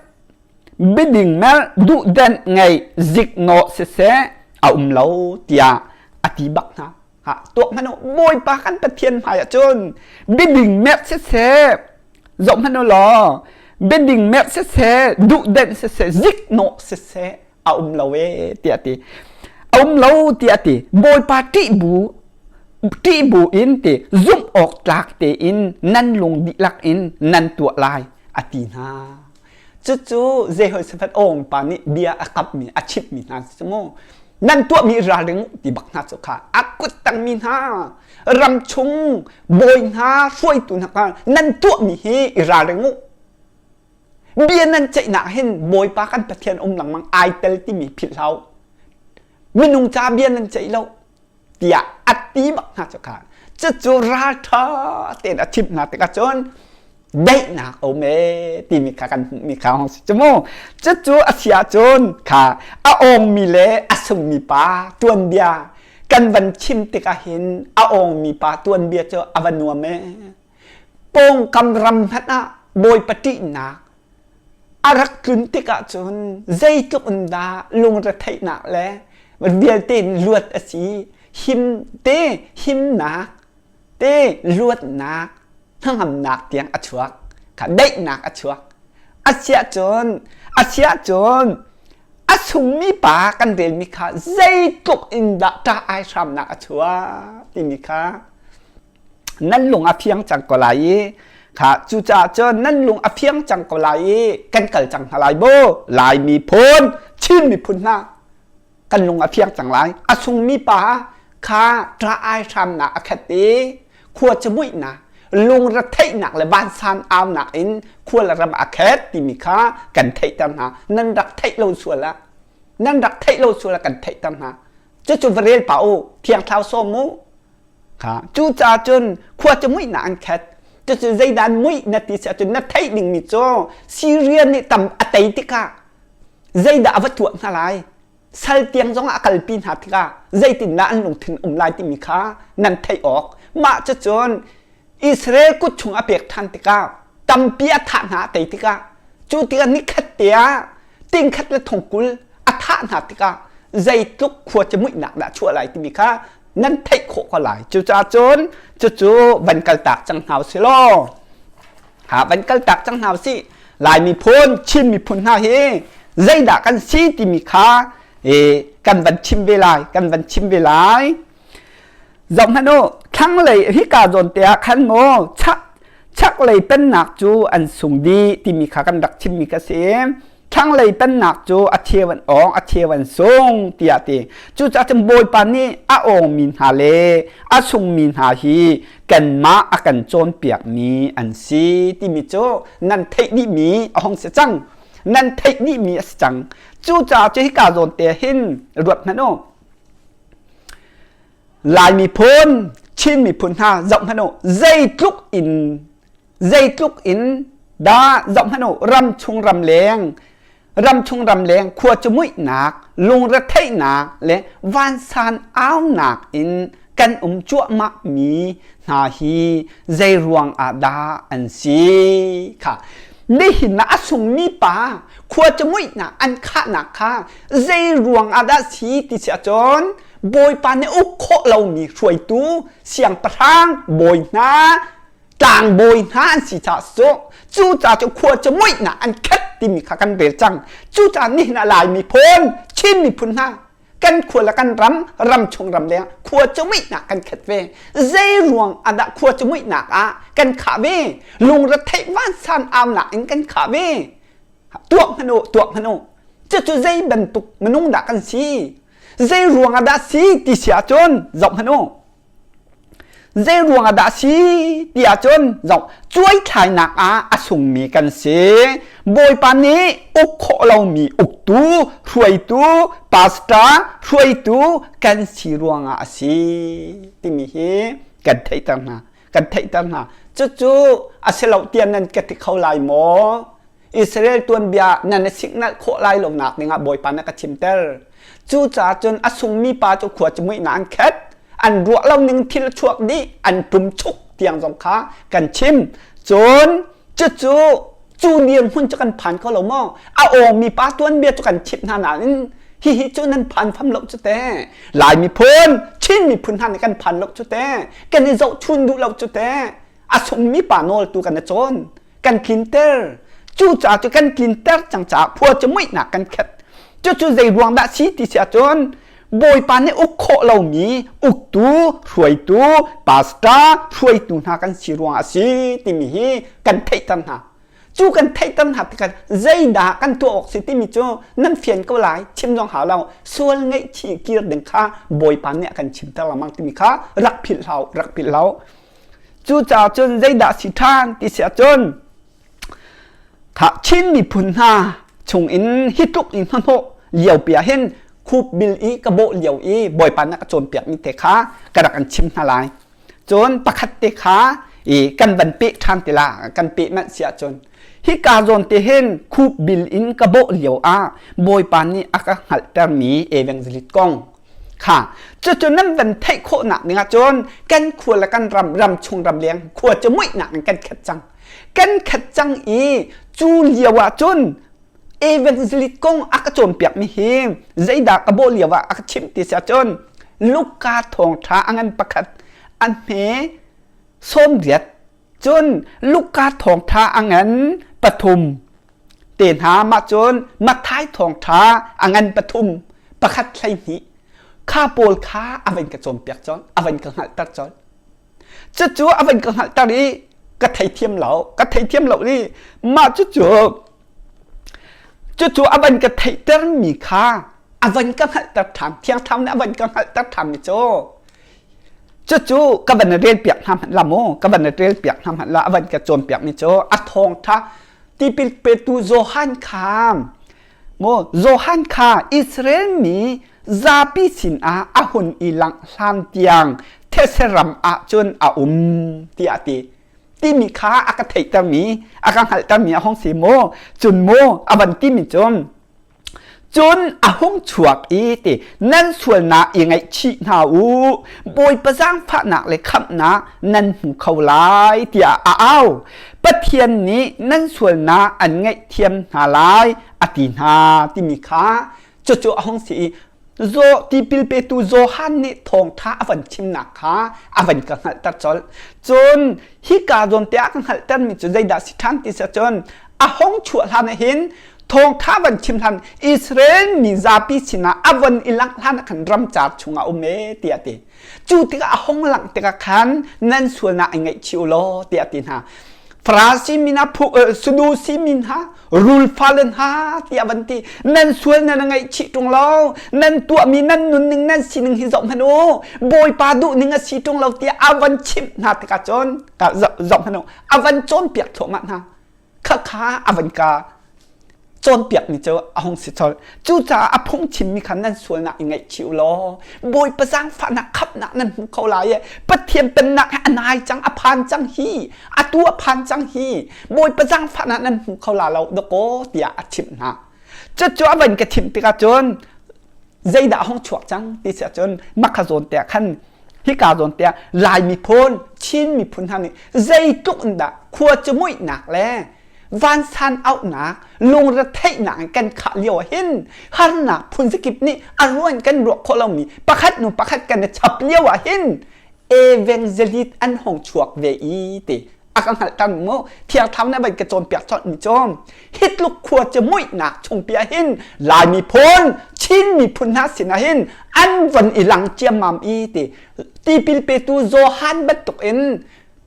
biading merh duhdenh ngei ziknawh siseh a um lo tiah a ti bak hna. Ha, tuak hmanh u Bawipa kan Pathian hmai ah cun biading merh siseh zoh hmanh u law biading merh siseh duhdenh siseh ziknawh siseh a um lo ee tiah a ti. A um lo tiah a ti. Bawipa ṭih bu ṭih bu in ti zumh awk tlak tein nan lung dihlak in nan tuah lai a ti hna. Cucu Jehoshaphat awng pa nih bia a kamhmi a chimhmi hna cu mu. Nan tuahmi ralring u ti bak hna cu kha a kut tangmi hna ram chung bawi hna hruaitu hna kha nan tuahmi hi i ralring u. Bia nan ceihnak hin Bawipa kan Pathian um lengmang ai tel timi philh hlah u. Minung ca bia nan ceih lo. tiah a ti bak hna cu kha cucu ralṭha tein a chimh hna tikah cun daihnak a um ee timi kha kan hmuhmi kha hong si cu mu cucu a si ahcun kha a awngmi le a sungmi pa tuanbia kan van chim tikah hin a awngmi pa tuanbia cu a va nuam ee pawngkam ram hmanh ah bawipa ṭihnak A rak tlun tikah cun zeitluk in dah lungretheihnak le vialte in luat a si. Him te himnak te luatnak hnangamnak tiang a chuak. Kha daihnak a chuak. A siahcun a siahcun a sungmi pa kan relmi kha zeitluk in dah ṭah ai hramnak a chuak timi kha nan lung a fiang cang ko lai i kha cucaah cun nan lung a fiang cang ko lai i kan kal cang hna lai bu Lai miphun Chin miphun hna kan lung a fiang cang lai a sungmi pa kha ṭa ai hramnak a khat i khua camuihnak lungretheihnak le vansan aunak in khua le ram a khet timi kha kan theihter hna nan rak theih lo sual ah nan rak theih lo sual ah kan theihter hna cucu va rel pa u thiang thlau sawm u Kha cucaah cun khua cu muihnak an khat. Cucu zeidah an muih na ti si ahcun na theih dingmi cu Syria nih tam a tei tikah zeidah a va tuah hna lai? Sal tiang zongah a kalpi hna tikah zeitindah an lungthin um lai timi kha nan theih awk. Mah cucun Israel kut chung a pek ṭhan tikah tampi a thah hna a tei tikah cu tikah nikhat te ah tingkhat le thongkul a thah hna tikah zeitluk khua cu muihnak dah chuah lai timi kha. Nan theih khawh ko lai. Cucaah cun cucu van kaltak cang hna usih law ha van kaltak cang hna usih. Lai miphun, Chin miphun hna hi zeidah kan si timi kha kan van chim ve lai, kan van chim ve lai. Zoh hmanh u, thlanglei hika zawn te ah khan maw chak chaklei pennak cu an sung dih timi kha kan rak chimmi ka si. Thlanglei pennak cu a cheu an awng, a cheu an sung tiah ti. Cucaah cun Bawipa nih a awngmi hna le a sungmi hna hi kanmah a kan cawnpiakmi an si timi cu nan theih dihmi a hung si cang. Nan theih dihmi a si cang. Cucaah cu hika zawn te hin ruat hmanh u. Lai miphun, Chin miphun hna zoh hmanh u, zeitluk in zeitluk in dah zoh hmanh u, ram chung ram leng, ram chung ram leng khua cu muihnak, lungretheihnak le vansan aunak in kan um cuahmah mi hna hi zei ruang ah dah an si kha nihin ah a sungmi pa khua cu muihnak an khahnak kha zei ruang ah dah si ti si ahcun Bawipa nih uk khawh lomi hruaitu siangpahrang bawi hna tlangbawi hna an si caah cu cucaah cu khua cu muihnak an khat timi kha kan rel cang. Cucaah nihin ah Lai miphun Chin miphun hna kan khua le kan ram ram chung ram leng khua cu muihnak kan khat ve. Zei ruang ah dah khua cu muihnak ah kan khah ve? Lungretheih vansan aunak in kan khah ve. Tuak hmanh u, tuak hmanh u. Cucu zei bantuk minung dah kan si? Zei ruang ah dah si ti si ahcun zoh hmanh u. Zei ruang ah dah si ti ahcun zoh cuaithlainak ah a sungmi kan si. Bawipa nih uk khawh lomi uktu, hruaitu, pastor, hruaitu kan si ruangah a si timi hi kan theihter hna. Kan theihter hna. Cucu a si lo tiah nan ka ti kho lai maw? Israel tuanbia nan i siknalh khawh lai lonak dingah Bawipa na ka chimter. Cucaah cun a sungmi pa cu khua cu muihnak an khet, an ruah lo ning thil a chuak dih, an ṭum chuk tiang zong kha kan chim. Cun cucu cu dirhmun cu kan phan kho lo maw? A awngmi pa tuanbia cu kan chimh hna nain hihi cu nan phan fam lo cu te. Lai miphun, Chin miphun hna nih kan phan lo cu te. Kan i zohchun duh lo cu te. A sungmi pa nawl tu kan i cawn. Kan tlinter. Cucaah cu kan tlinter cang caah khua cu muihnak kan khat. Cucu zei ruang dah si ti si ahcun Bawipa nih uk khawh lomi uktu, hruaitu, pastor, hruaitu hna kan si ruangah a si timi hi kan theihter hna. Cu kan theihter hna tikah zeidah kan tuah awk si timi cu nan fian ko lai, chim zong hau lo. Sual ngaihchih kir ding kha Bawipa nih a kan chimter lengmang timi kha rak philh hau, rak philh hau. Cucaah cun zeidah si ṭhan ti si ahcun kha Chin miphun hna chungin hi tluk in hnahnawh liopi ah hin khupbil i ka bawh lio i Bawipa nih a ka cawnpiakmi te kha ka rak an chim hna lai. Cun pakhat te kha i kan van peh ṭhan ti la kan peh manh si ahcun hika zawn te hin khupbil in ka bawh lio ah Bawipa nih a ka hngalhtermi evangelist kong Kha cucu nan van theih khawhnak ding ahcun kan khua le kan ram ram chung ram leng khua cu muihnak in kan khat cang. Kan khat cang i cu lio ahcun evangelist kong a ka cawnpiakmi hi zeidah ka bawh lio ah a ka chimh ti si ahcun Luka thawngṭha a ngan pakhat a hme 80 cun Luka thawngṭha a ngan pathum te hna mah cun Matthai thawngṭha a ngan pathum pakhat 12 kha pawl kha a van ka cawnpiak colh a van ka hngalhter colh cucu a van ka hngalhter i ka theithiam lo ka theithiam lo i mah cucu cucu a van ka theihtermi kha a van ka hngalhter ṭhan thiang thlarau nih a van ka hngalhter ṭhanmi cu Cucu ka van rel piak hna hmanh la mu, ka van rel piak hna hmanh la, a van ka cawnpiak mi cu a thawngtha tipil petu Johan kha mu Johan kha Israel mi zapi sinah a hun i langh hlan tiang thetse ram ah cun a um tiah a ti. Timi kha a ka theihtermi, a ka hngalhtermi a hung si mu. Cun mu a van timi cun Cun a hung chuak i ti nan sualnak i ngaihchih hna u, Bawipa zaangfahnak le khamhnak nan hmu kho lai tiah a au. Pathian nih nan sualnak an ngaihthiam hna lai a ti hna timi kha cucu a hung si i. Zaw tipil petu Johan nih thawngṭha a van chimnak kha a van ka hngalhter colh. Cun hika zawn te ah ka hngalhtermi cu zeidah si ṭhan ti si cun a hong chuah hlan ah hin thawngṭha van chim hlan Israel mi zapi sinah a von i langh hlan ah khan ramcar chungah um e tiah a ti. Cu tikah a hong langh tikah khan nan sualnak i ngaihchih u law tiah a ti hna. Farasi min ah Sadusi min ha rul fale hna tiah van ti nan sual nan ngaihchih ṭung lo nan tuahmi nan nunning nan sining hi zoh hmanh u Bawipa duhning a si ṭung lo tiah a van chimh hna tikah cun zoh hmanh u a van cawnpiak thluahmah hna khakha a van ka cawnpiakmi cu a hung si colh. Cucaah a phungchimmi kha nan sualnak i ngaihchih u law Bawipa zaangfahnak khamhnak nan hmu kho lai i Pathian pennak hi a nai cang a phan cang hi atu a phan cang hi Bawipa zaangfahnak nan hmu kho la lo dakaw tiah a chimh hna. Cucu a van ka chimh tikah cun zeidah a hung chuak cang ti si ahcun makha zawn te ah khan hika zawn te ah Lai miphun Chin miphun hna nih zeitluk in dah khua cu muihnak le vansan auhnak lungretheihnak in kan khah lio ah hin harnak phunzakip nih a ruan kan ruah khawh lomi pakhat nu pakhat kan i chap lio ah hin evangelist an hong chuak ve i ti a ka hngalhter mu thiang thau na van ka cawnpiak colh mi cu hitluk khua cu muihnak chungpi ah hin Lai miphun Chin miphun hna sinah hin an von i lang ciammam i ti tipil petu Johan bantuk in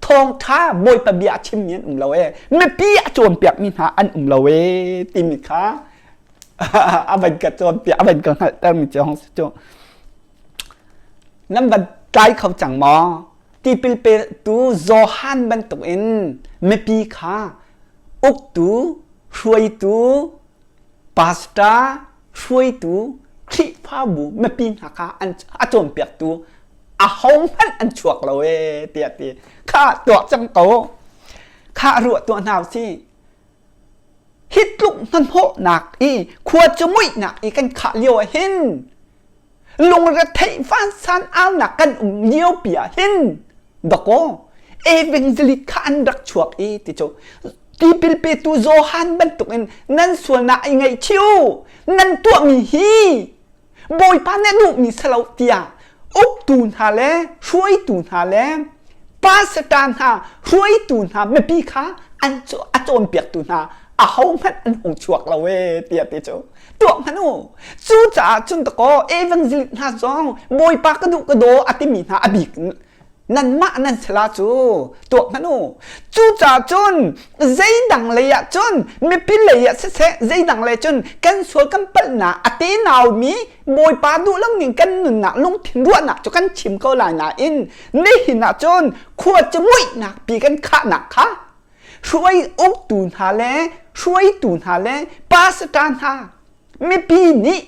thawngṭha Bawipa bia a chimmi an um lo ee mipi a cawnpiakmi hna an um lo ee timi kha a van ka cawnpiak a van ka hngalhtermi cu hong si cu nan van tlai kho cang maw tipil petu Johan bantukin mipi kha uktu hruaitu pastor hruaitu Khrihfabu mipi hna kha an a cawnpiaktu ahohmanh an chuak lo ee tiah ti kha tuah cang ko kha ruah tuah hna usih hi tluk hnahnawhnak i khua cu muihnak i kan khah lio ah hin lungretheih vansan aunak kan um lio pi ah hin dakaw evangelist kha an rak chuak i ti cu tipil petu Johan bantukin nan sualnak i ngaihchih u nan tuahmi hi Bawipa nih a duhmi si lo tiah uktu hna le hruaitu hna le pastor hna hruaitu hna mipi kha an a cawnpiaktu hna ahohmanh an hung chuak lo ee tiah ti cu tuah hmanh u cucaah cun dakaw evangelist hna zong Bawipa ka duh ka daw a timi hna a bik nanmah nan si la cu tuak hmanh u cucaah cun zeidang lei ah cun mipi lei ah siseh zeidang lei cun kan sual kan palhnak a tenau mi bawipa duh lo ning kan nunnak lungthin ruahnak cu kan chim ko lai nain nihin ah cun khua cu muihnak pi kan khahnak kha hruai uktu hna le hruaitu hna le pastor hna mipi nih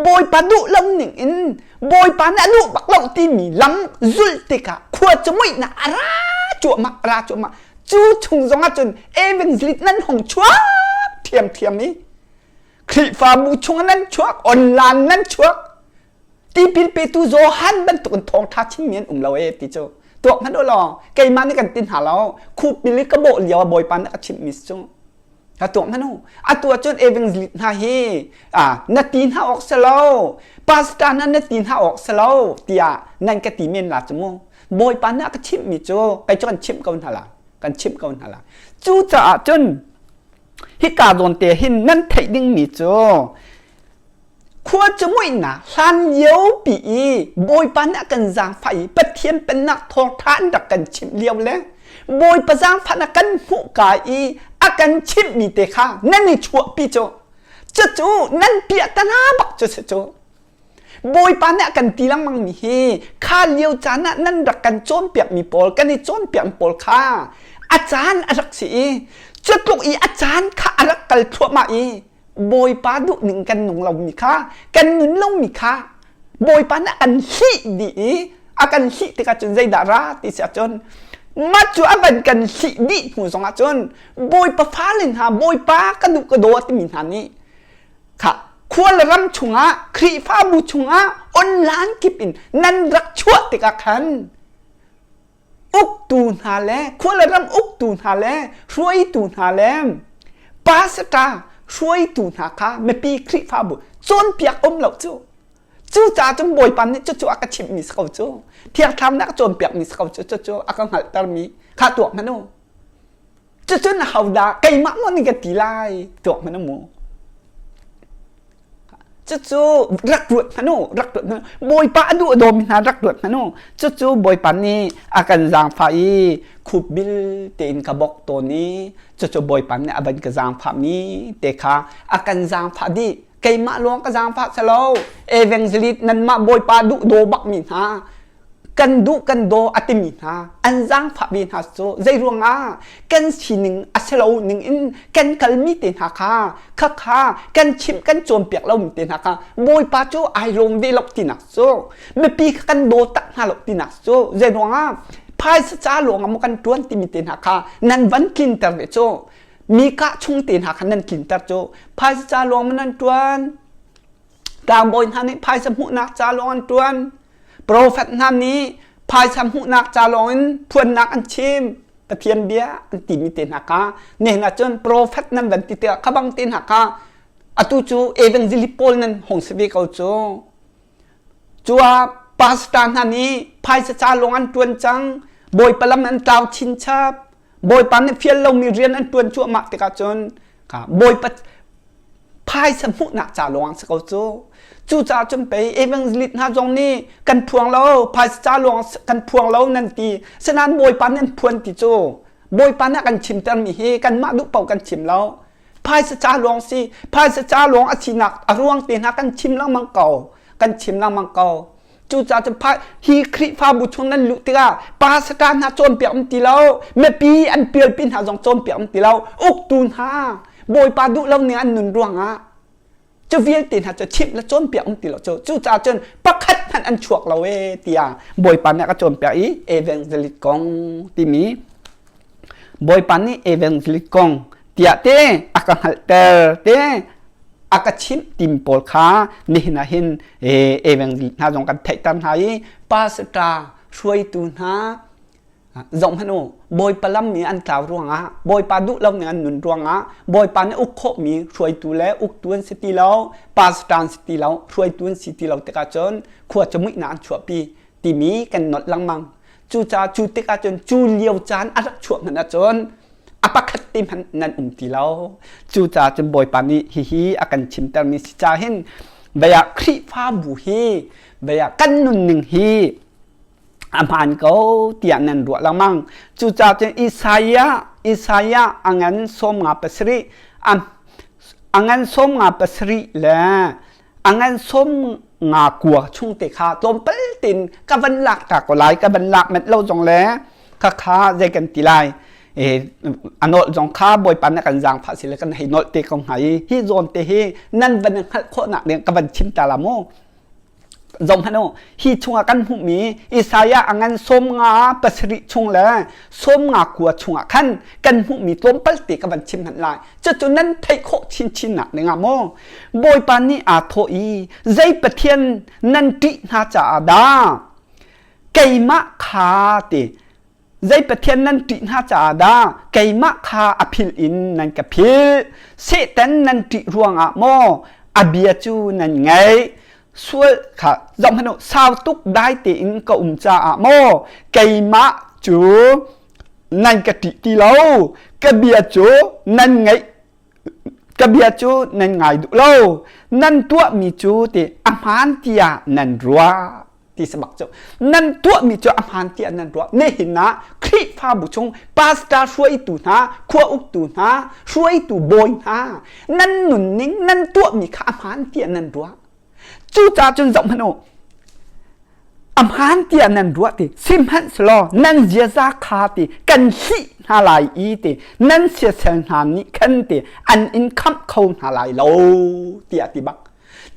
Bawipa duh lo ning in Bawipa nih a duh bak lo timi lam zulh tikah khua cu muihnak a ra cuahmah a ra cuahmah cu chung zong ah cun evangelist nan hong chuak ṭhiamṭhiam i Khrihfabu chung nan chuak online nan chuak tipil petu Johan bantuk in thawngṭha chimmi an um lo ee ti cu tuak hmanh u law keimah nih kan ti hna lo khupil i ka bawh lio ah Bawipa nih a chimhmi si cu A tuah hmanh u. Atu ahcun evangelist hna hi na ti hna awk si lo. Pastor hna na ti hna awk si lo tiah nan ka ti men la cu mu. Bawipa nih a ka chimhmi cu kei cu kan chimh ko hna la. Kan chimh ko hna la. Cucaah cun hika zawn te hin nan theih dingmi cu Khua cu muihnak hlan liopi i Bawipa nih a kan zaangfah i Pathian pennak thawngṭha an rak kan chimh lio le Bawipa zaangfahnak kan hmuhka i a kan chimhmi te kha nan i chuahpi cu cucu nan piahtana bak cu si cu. Bawipa nih a kan ti lengmangmi hi kha lio caan ah nan rak kan cawnpiakmi pawl kan i cawnpiakmi pawl kha a caan a rak si i cu tluk i a caan kha a rak kal thluahmah i Bawipa duhning kan nung lomi kha kan nun lomi kha Bawipa nih a kan hlih dih i a kan hlih tikah cun zeidah ra ti si ahcun mah cu a van kan hlih dih hnu zongah cun Bawipa fale hna Bawipa ka duh ka daw timi hna nih kha khua le ram chungah Khrihfabu chungah online kip in nan rak chuah tikah khan uktu hna le khua le ram uktu hna le hruaitu hna le pastor hruaitu hna kha mipi Khrihfabu cawnpiak um lo cu. Cucaah cun Bawipa nih cucu a ka chimhmi si ko cu. Thiang Thlarau nih a ka cawnpiakmi si ko cu. Cucu a ka hngalhtermi kha tuak hmanh u. Cucun ahodah keimah maw nih ka ti lai tuak hmanh u mu. Cucu rak ruat hmanh u, rak ruat hmanh u. Bawipa a duh a dawmi hna rak ruat hmanh u. Cucu Bawipa nih a kan zaangfah i khupbil tein ka bawk tawn i cucu Bawipa nih a van ka zaangfahmi te kha a kan zaangfah dih. Keimah lawng ka zaangfah si lo. Evangelist nanmah Bawipa duh daw bakmi hna kan duh kan daw a timi hna an zaangfah ve hna cu zei ruangah kan sining a si lo ning in kan kalmi te hna kha khakha kan chimh kan cawnpiak lomi te hna kha Bawipa cu ai lawm ve lo tinak cu mipi kha kan daw tak hna lo tinak cu zei ruangah phaisa ca lawng ah maw kan tuan timi te hna kha nan van tlinter ve cu mi kah chung te hna kha nan tlinter cu phaisa ca lawng maw nan tuan tlangbawi hna nih phaisa hmuhnak ca lawng an tuan Profet hna nih phaisa hmuhnak ca lawngin phuannak an chim. Pathian bia an timi te hna kha nihin ahcun profet nan van ti tikah kha bang te hna kha atu cu evangelist pawl nan hung si ve ko cu. Cu ah pastor hna nih phaisa ca lawng an ṭuan cang. Bawipa lam an tlau chinchap. Bawipa nih fial lomi rian an ṭuan cuahmah tikah cun kha Bawipa phaisa hmuhnak ca lawng si ko cu. Cucaah cun pei evangelist hna zong nih kan phuang lo, phaisa ca lawng kan phuang lo nan ti. Sinain Bawipa nih an phuan ti cu. Bawipa nih a kan chimtermi hi kanmah duh paoh kan chim lo. Phaisa ca lawng si, phaisa ca lawng a sinak a ruang te hna kan chim lengmang ko. Kan chim lengmang ko. Cucaah cun hi Khrihfabu chung nan luh tikah pastor hna cawnpiak um ti lo, mipi an pialpi hna zong cawnpiak um ti lo, uktu hna Bawipa duh lo ning an nun ruangah cu vialte hna cu chimh le cawnpiak um ti lo cu. Cucaah cun pakhat hmanh an chuak lo ee tiah Bawipa nih a ka cawnpiak i evangelist kong timi Bawipa nih evangelist kong tiah te a ka hngalhter te a ka chimh tim pawl kha nihin ah hin evangelist hna zong kan theihter hna i pastor hruaitu hna zoh hmanh u Bawipa lam mi an tlau ruangah Bawipa duh lo ning an nun ruangah Bawipa nih uk khawhmi hruaitu le uktu an si ti lo pastor an si ti lo hruaitu an si ti lo tikah cun khua cu muihnak an chuahpi timi kan nolh lengmang cucaah cu tikah cun cu lio caan a rak chuah hmanh ahcun a pakhat te hmanh nan um ti lo. Cucaah cun Bawipa nih hihi a kan chimtermi si ca hin vei ah Khrihfabu hi vei ah kan nunning hi a hmaan ko tiah nan ruah lengmang. Cucaah cun Isaiah Isaiah a ngan 57 a ngan 57 le a ngan 50 kua chung te kha tlawmpal tein ka van lak ta ko lai ka van lak manh lo zong le khakha zei kan ti lai a nolh zong kha bawipa na kan zaangfah si le kan hei nolh te ko hnga i hi zawn te hi nan van hngalh khawhnak ding ka van chim ta la mu zong hmanh u hi chungah kan hmuhmi Isaiah a ngan 57 chung le 59 chungah khan kan hmuhmi tlawmpal te ka van chim hmanh lai cucu nan theih khawh chinchin nak dingah maw Bawipa nih aa thawh i zei pathian nan ṭih hna caah dah keimah kha ti Zei pathian nan ṭih hna caah dah keimah kha a philh in nan ka philh? Satan nan ṭih ruangah maw a bia cu nan ngaih? Sual kha zohhmanh u, sau tuk dai tein ka um caah maw keimah cu nan ka ṭih ti lo? Ka bia cu nan ngaih ka bia cu nan ngai duh lo. Nan tuahmi cu ti a hmaan tiah nan ruah. Ti sabak cu nan tuahmi cu a hmaan tiah nan ruah. Nihin ah Khrihfabu chung pastor hruaitu hna, khua uktu hna, hruaitu bawi hna nan nunning nan tuahmi kha a hmaan tiah nan ruah. Cucaah cun zoh hmanh u. A hmaan tiah nan ruah ti sihmanhsehlaw nan ziaza kha ti kan hlih hna lai i ti nan siasel hna nih khan ti an in khamh kho hna lai lo tiah ti bak.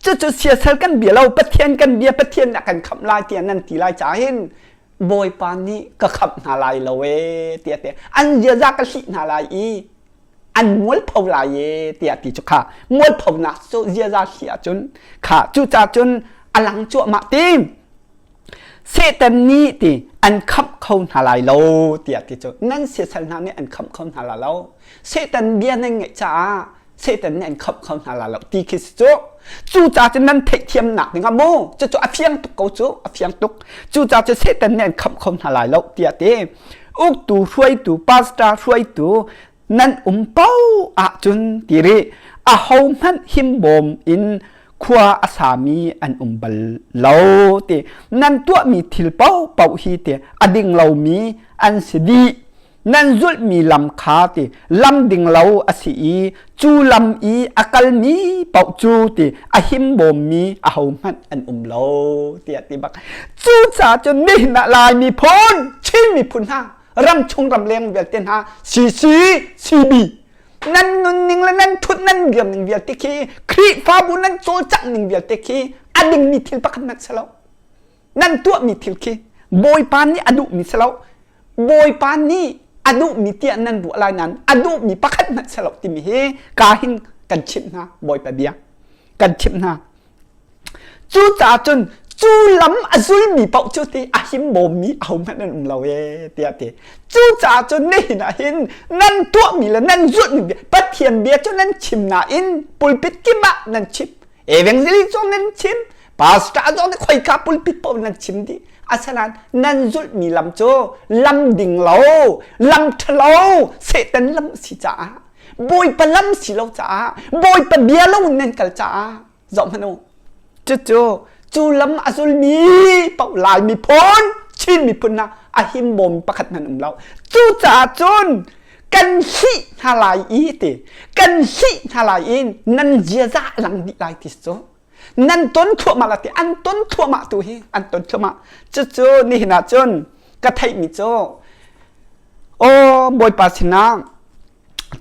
Cucu siasal kan bia lo, Pathian kan bia, Pathian nih a kan khamh lai tiah nan ti lai caah hin Bawipa nih ka khamh hna lai lo ee tiah ti. An ziaza ka hlih hna lai i an mualpho lai ee tiah ti cu kha mualphonak cu ziaza hlih ahcun kha cucaah cun a lang cuahmah ti. Satan nih ti an khamh kho hna lai lo tiah ti cu nan siasal hna nih an khamh kho hna lai lo. Satan bia nan ngaih caah Satan nih an khamh kho hna lai lo ti khi si cu. Cucaah cun nan theihthiamnak dingah mu cucu a fiang tuk ko cu a fiang tuk. Cucaah cu Satan nih an khamh kho hna lai lo tiah ti. Uktu hruaitu pastor hruaitu nan um paoh ahcun ti rih ahohmanh himbawm in khua a sami an um bal lo ti nan tuahmi thil paohpaoh hi ti a ding lomi an si dih nan zulhmi lam kha ti lam ding lo a si i cu lam i a kalmi paoh cu ti a himbawmmi ahohmanh an um lo tiah ti bak cucaah cun nihin ah Lai miphun Chin miphun hna ramchung ramleng vialte hna CC CB nan nunning le nan thut nan dir ning vialte khi Khrihfabu nan cawlcangh ning vialte khi a dingmi thil pakhat hmanh si lo nan tuahmi thil khi Bawipa nih a duhmi si lo Bawipa nih a duhmi tiah nan ruah lai nain a duhmi pakhat hmanh si lo timi hi ka hin kan chimh hna Bawipa bia kan chimh hna Cucaah cun cu lam a zulmi paoh cu ti a himbawmmi ahohmanh an um lo ee tiah ti. Cucaah cun nihin ah hin nan tuahmi le nan zulhmi bia Pathian bia cu nan chim nain pulpit kip ah nan chim. Evangelist zong nan chim, pastor zong nih khoika pulpit paoh nan chim dih. Asinain nan zulhmi lam cu lam ding lo, lam ṭhalo, Satan lam a si caah Bawipa lam si lo caah Bawipa bia lo in nan kal caah zoh hmanh u cucu cu lam a zulmi paoh Lai miphun Chin miphun ah a himbawm pakhat hmanh um lo cucaah cun kan hlih hna lai i ti kan hlih hna lai i nan ziaza lang dih lai ti cu nan ton thluahmah la ti an ton thluahmah tu hi an ton thluahmah cucu nihin ah cun ka theihmi cu aw Bawipa sinah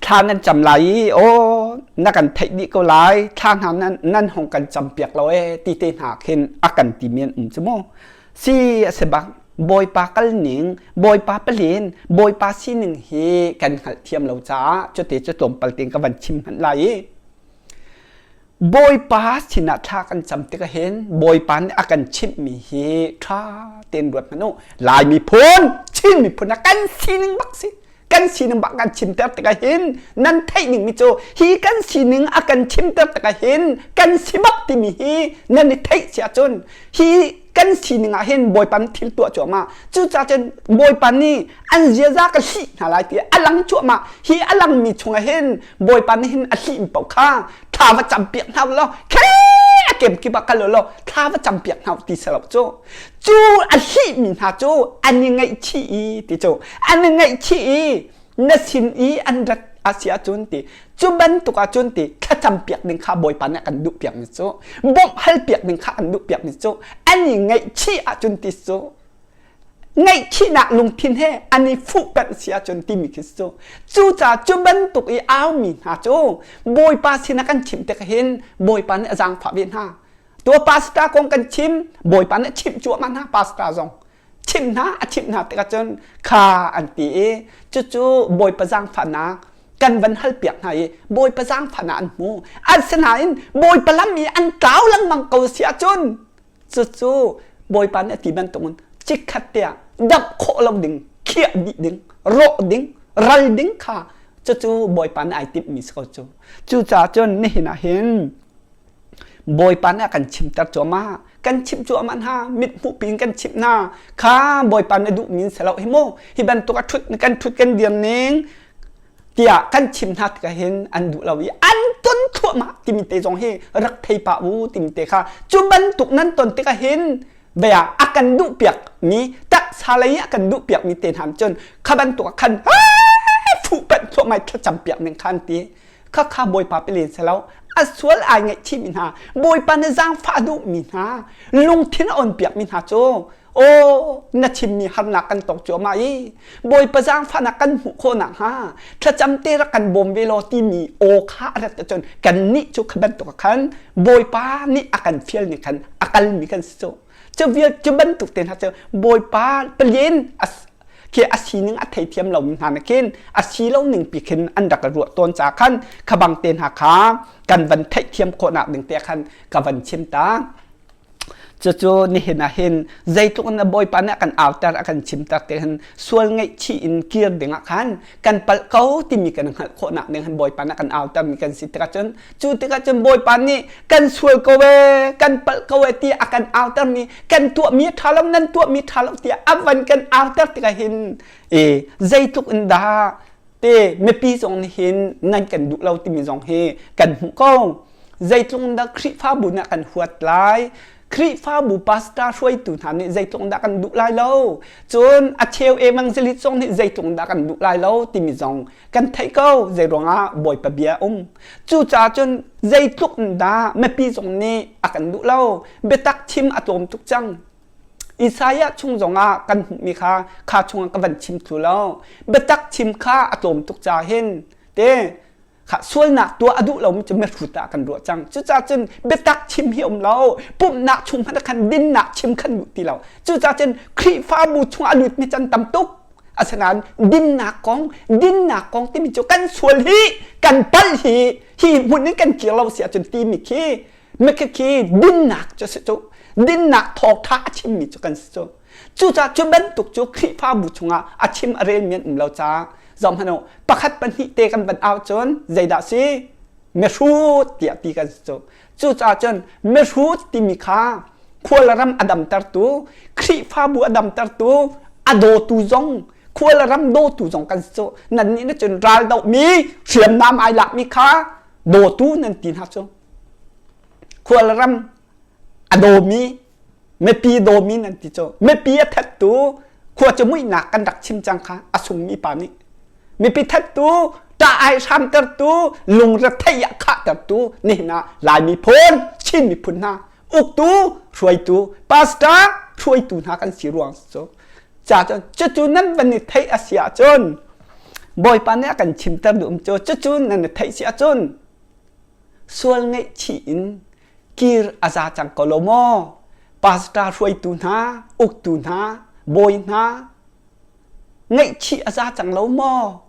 thla nan cam lai i aw na kan theih dih ko lai thla hna nan nan hong kan cam piak lo e ti te hna khin a kan ti mi an um cu mu si a si bak Bawipa kal ning Bawipa palin Bawipa sining hi kan hngalh thiam lo caah cute cu tlawmpal tein ka van chim hmanh lai i Bawipa sinah thla kan cam tikah hin Bawipa nih a kan chimhmi hi ṭha tein ruat hmanh u. Lai miphun, Chin miphun ah kan sining bak si. Kan sining bak kan chimter tikah hin nan theih ningmi cu hi kan sining a kan chimter tikah hin kan si bak timi hi nan i theih si ahcun hi kan sining ah hin Bawipa nih thil tuah cuahmah. Cucaah cun Bawipa nih an ziaza ka hlih hna lai ti a lang cuahmah. Hi a langmi chungah hin Bawipa nih hin a hlihmi paoh kha thla va cam piak hna law khe a kem kip ah kal law thla va cam piak hna ti si lo cu cu a hlihmi hna cu an i ngaihchih i ti cu an i ngaihchih i na sin i an rat a si ahcun ti cu bantuk ahcun ti thlacam piak ding kha Bawipa nih a kan duh piak mi cu bawmh hal piak ding kha an duh piak mi cu an i ngaihchih ahcun ti cu ngaihchihnak lungthin he an i fuhpanh si ahcun timi khi cu cucaah cu bantuk i aumi hna cu Bawipa sinah kan chimh tik hin Bawipa nih a zaangfah ve hna tua pastor kong kan chim Bawipa nih a chimh cuahmah hna pastor zong chimh hna a chimh hna tikah cun kha an ti i cucu Bawipa zaangfahnak kan van hal piak hna i Bawipa zaangfahnak an hmu asinain Bawipa lam i an tlau lengmang ko si ahcun Cucu Bawipa nih a ti bantukin chikkhat te ah damh khawh lo ding, khiah dih ding, rawh ding, ral ding kha cucu Bawipa nih ai timhmi si ko cu. Cucaah cun nihin ah hin Bawipa nih a kan chimter cuahmah. Kan chimh cuahmah hna, mithmuh piin kan chimh hna. Kha Bawipa nih a duhmi in si lo hi mu. Hi bantuk a ṭhut kan ṭhut kan dir ning tiah kan chim hna tikah hin an duh lo i an ton thluahmah timi te zong hi rak thei pah u timi te kha cu bantuk nan ton tikah hin bia a kan duh piak mi taksa lei a kan duh piak mi te hna cun kha bantuk ah khan fuh panh thluahmah thlacam piak ning khan ti kha kha bawipa pelen se lo a sual ai ngaihchih mi hna bawipa na zaangfah duh mi hna lungthin a on piak mi hna cu Aw na chimmi harnak kan tong cuahmah i Bawipa zaangfahnak kan hmuh khawh nakhnga thlacam te rak kan bawm ve law timi aw kha a rat ahcun kannih cu kha bantuk ah khan Bawipa nih a kan fial ning khan a kalmi kan si cu. Cu vial cu bantuk te hna cu Bawipa palian khi a sining a theithiam lomi hna nakin a si lo ning pi khin an rak ruah tawn ca khan kha bang te hna kha kan van theihthiam khawhnak ding te khan ka van chim ta. Cucu nihin ah hin zeitluk in Bawipa nih a kan auter a kan chimter te hin sual ngaihchih in kir dingah khan kan palh ko timi kan hngalh khawhnak ding hin Bawipa nih a kan auter mi kan si tikah cun cu tikah cun Bawipa nih kan sual ko ee kan palh ko ee ti a kan auter mi kan tuahmi a ṭha lo nan tuahmi ṭha lo tiah a van kan auter tikah hin e zeitluk in dah te mipi zong nih hin nan kan duh lo timi zong hi kan hmuh ko. Zeitluk dah Khrihfabu nih kan huat lai? Khrihfabu pastor hruaitu hna nih zeitluk dah kan duh lai lo? Cun a cheu evangelist zong nih zeitluk dah kan duh lai lo timi zong kan theih ko. Zei ruangah Bawipa bia um. Cucaah cun zeitluk dah mipi zong nih a kan duh lo. Biatak chim a tlawm tuk cang. Isaiah chung zongah kan hmuhmi kha kha chungah ka van chim thlu lo. Biatak chim kha a tlawm tuk ca hin te kha sualnak tuah a duh lomi cu mihrut ah kan ruah cang. Cucaah cun biatak chim hi um lo. Pumhnak chung hmanh ah khan dinnak chim khan duh ti lo. Cucaah cun Khrihfabu chungah a lutmi can tam tuk. Asinain dinnak kong, dinnak kong timi cu kan sual hi, kan palh hi, hi hmun in kan kir lo si ahcun timi khi Mikhikhi dinnak cu si cu dinnak thawngṭha a chimmi cu kan si cu. Cucaah cu bantuk cu Khrihfabu chungah a chim a relmi an um lo caah zohhmanh u pakhat pahnih te kan van au cun zeidah si mihrut tiah ti kan si cu. Cucaah cun mihrut timi kha khualram a damtertu Khrihfabu a damtertu a dawtu zong khualram dawtu zong kan si cu. Nannih nih cun ral dohmi hriamnam ai lakmi kha dawtu nan ti hna cu. Khualram a dawmi mipi dawmi nan ti cu mipi a thattu khua cu muihnak kan rak chim cang kha a sungmi pa nih mipi thattu ṭah ai hramtertu lungretheih ah khahtertu nihin ah Lai miphun Chin miphun hna uktu hruaitu pastor hruaitu hna kan si ruang cu ca cun cucu nan van i theih a si ahcun Bawipa nih a kan chimter duh cu cucu nan i theih si ahcun Sual ngaihchih in kir a za cang ko lo maw? Pastor hruaitu hna, uktu hna, bawi hna, ngaihchih a za cang lo maw?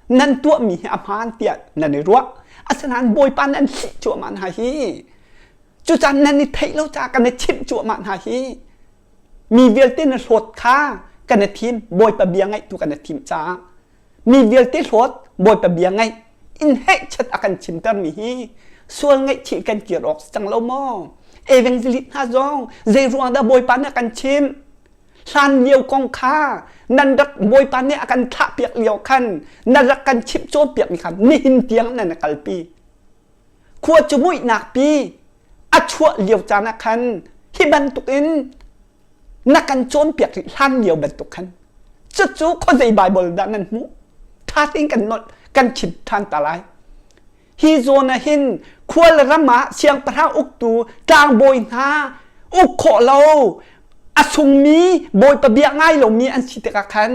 Nan tuahmi hi a hmaan tiah nan i ruah. Asinain Bawipa nan hlih cuahmah hna hi. Cucaah nan i theih lo caah kan i chimh cuahmah hna hi. Mi vialte na hlawt kha kan i thim. Bawipa bia ngaihtu kan i thim caah. Mi vialte hlawt Bawipa bia ngaih in hehchat a kan chimtermi hi sual ngaihchih kan kir awk si cang lo maw? Evangelist hna zong zei ruang dah Bawipa nih a kan chimh? Hlan lio kong kha nan rak Bawipa nih a kan thlahpiak lio khan na rak kan chimh cawnpiakmi kha nihin tiang nan kalpi. Khua cu muihnak pi a chuah lio caan ah khan hi bantukin na kan cawnpiak rih hlan lio bantuk khan cucu khuazei Bible dah nan hmuh ṭha tein kan nolh kan chim ṭhan ta lai hi zawn ah hin khual ram ah siangpahrang uktu tlangbawi hna uk khawh lo a sungmi bawipa bia ngai lomi an si tikah khan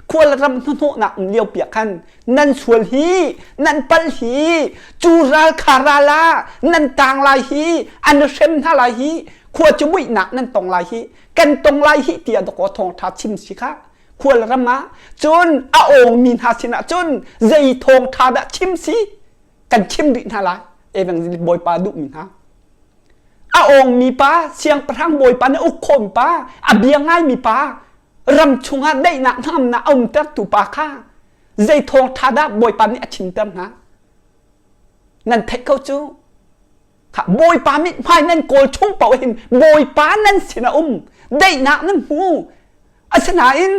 khual ram hnahnawhnak um lio piah khan nan sual hi nan pal hi cu ral kha ral ah nan tang lai hi an hrem hna lai hi khua cu muihnak nan tong lai hi kan tong lai hi tiah dakaw thawngṭha chim si kha khual ram ah cun a awngmi hna sinah cun zei thawngṭha dah chim si kan chim rih hna lai evangelist bawipa duhmi hna a awngmi pa siangpahrang bawipa nih uk khawmi pa a bia ngaimi pa ram chungah daihnak hnangamnak a umtertu pa kha zei thawngṭha dah bawipa nih a chimter hna nan theih ko cu Bawipa mithmai nan kawl chung paoh hin Bawipa nan sin a um daihnak nan hmu asinain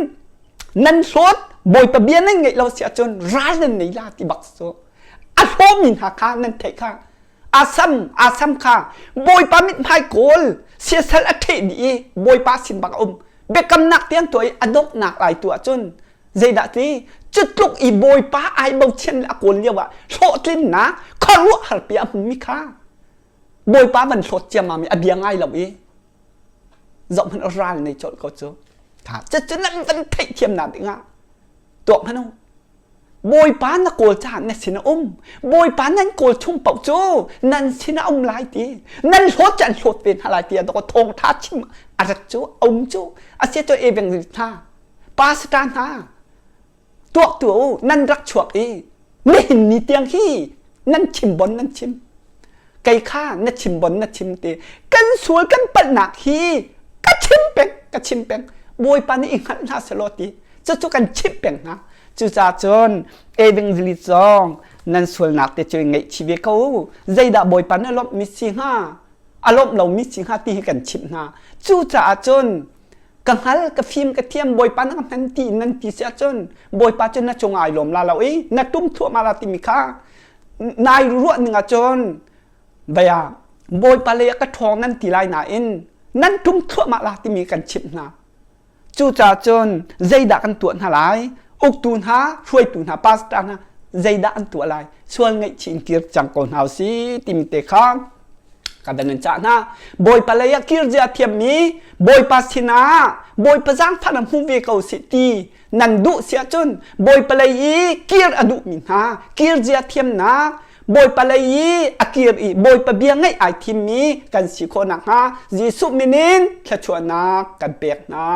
nan hlawt Bawipa bia nan ngeih lo si ahcun ral nan nei la ti bak cu a hlawmi hna kha nan theih kha asam asam kha Bawipa mithmai kawl siasal a ṭheh dih i Bawipa sin bak a um biakamnak tiang tuah i a donghnak lai tu ahcun Zeidah ti cutluk i Bawipa ai bochan le a kawl lio ah hlawhtlinnak khuaruahhar pi a hmumi kha Bawipa van hlawt ciammam i a bia ngai lo i zohhmanh ral nei colh ko cu. Cucu nan van theihthiamnak dingah tuak hmanh u. Bawipa na kawl caah na sin a um. Bawipa nan kawl chung paoh cu nan sin a um lai ti. Nan hlawt cu an hlawt ve hna lai ti a thawngtha chim a rat cu a um cu. Asia cu evangelist hna pastor hna tuak tu u nan rak chuak i nihin ni tiang hi nan chim bon nan chim. Kei kha na chim bon na chim te kan sual kan palhnak hi ka chim peng ka chim peng Bawipa nih i hngalh hna selaw ti cucu kan chimh peng hna. Cucaah cun evangelist zong nan sualnak te cu ngaihchih ve ko. Zeidah Bawipa nih a lawmhmi si hnga? A lawmh lomi si hnga ti hi kan chimh hna. Cucaah cun ka hngal ka fim ka thiam Bawipa na ka hman ti in nan ti si ahcun Bawipa cu na cung ai lawm la lo i na tum thluahmah la timi kha nai ruah ning ahcun baya Bawipa lei ah ka ṭhawng nan ti lai nain nan tum thluahmah la timi kan chimh hna. Cucaah cun zeidah kan tuah hna lai? Uktu hna, hruaitu hna, pastor hna zeidah an tuah lai? Sual ngaihchih in kir cang ko hna usih timi te kha ka van in cah hna. Bawipa lei ah kir zia thiammi Bawipa sinah Bawipa zaangfah na hmu ve ko sih ti nan duh si ahcun Bawipa lei i kir a duhmi hna kir zia thiamnak Bawipa lei i a kir i Bawipa bia ngaih ai thimmi kan si khawh nakhnga Jesuh min in thluachuahnak kan pek hna.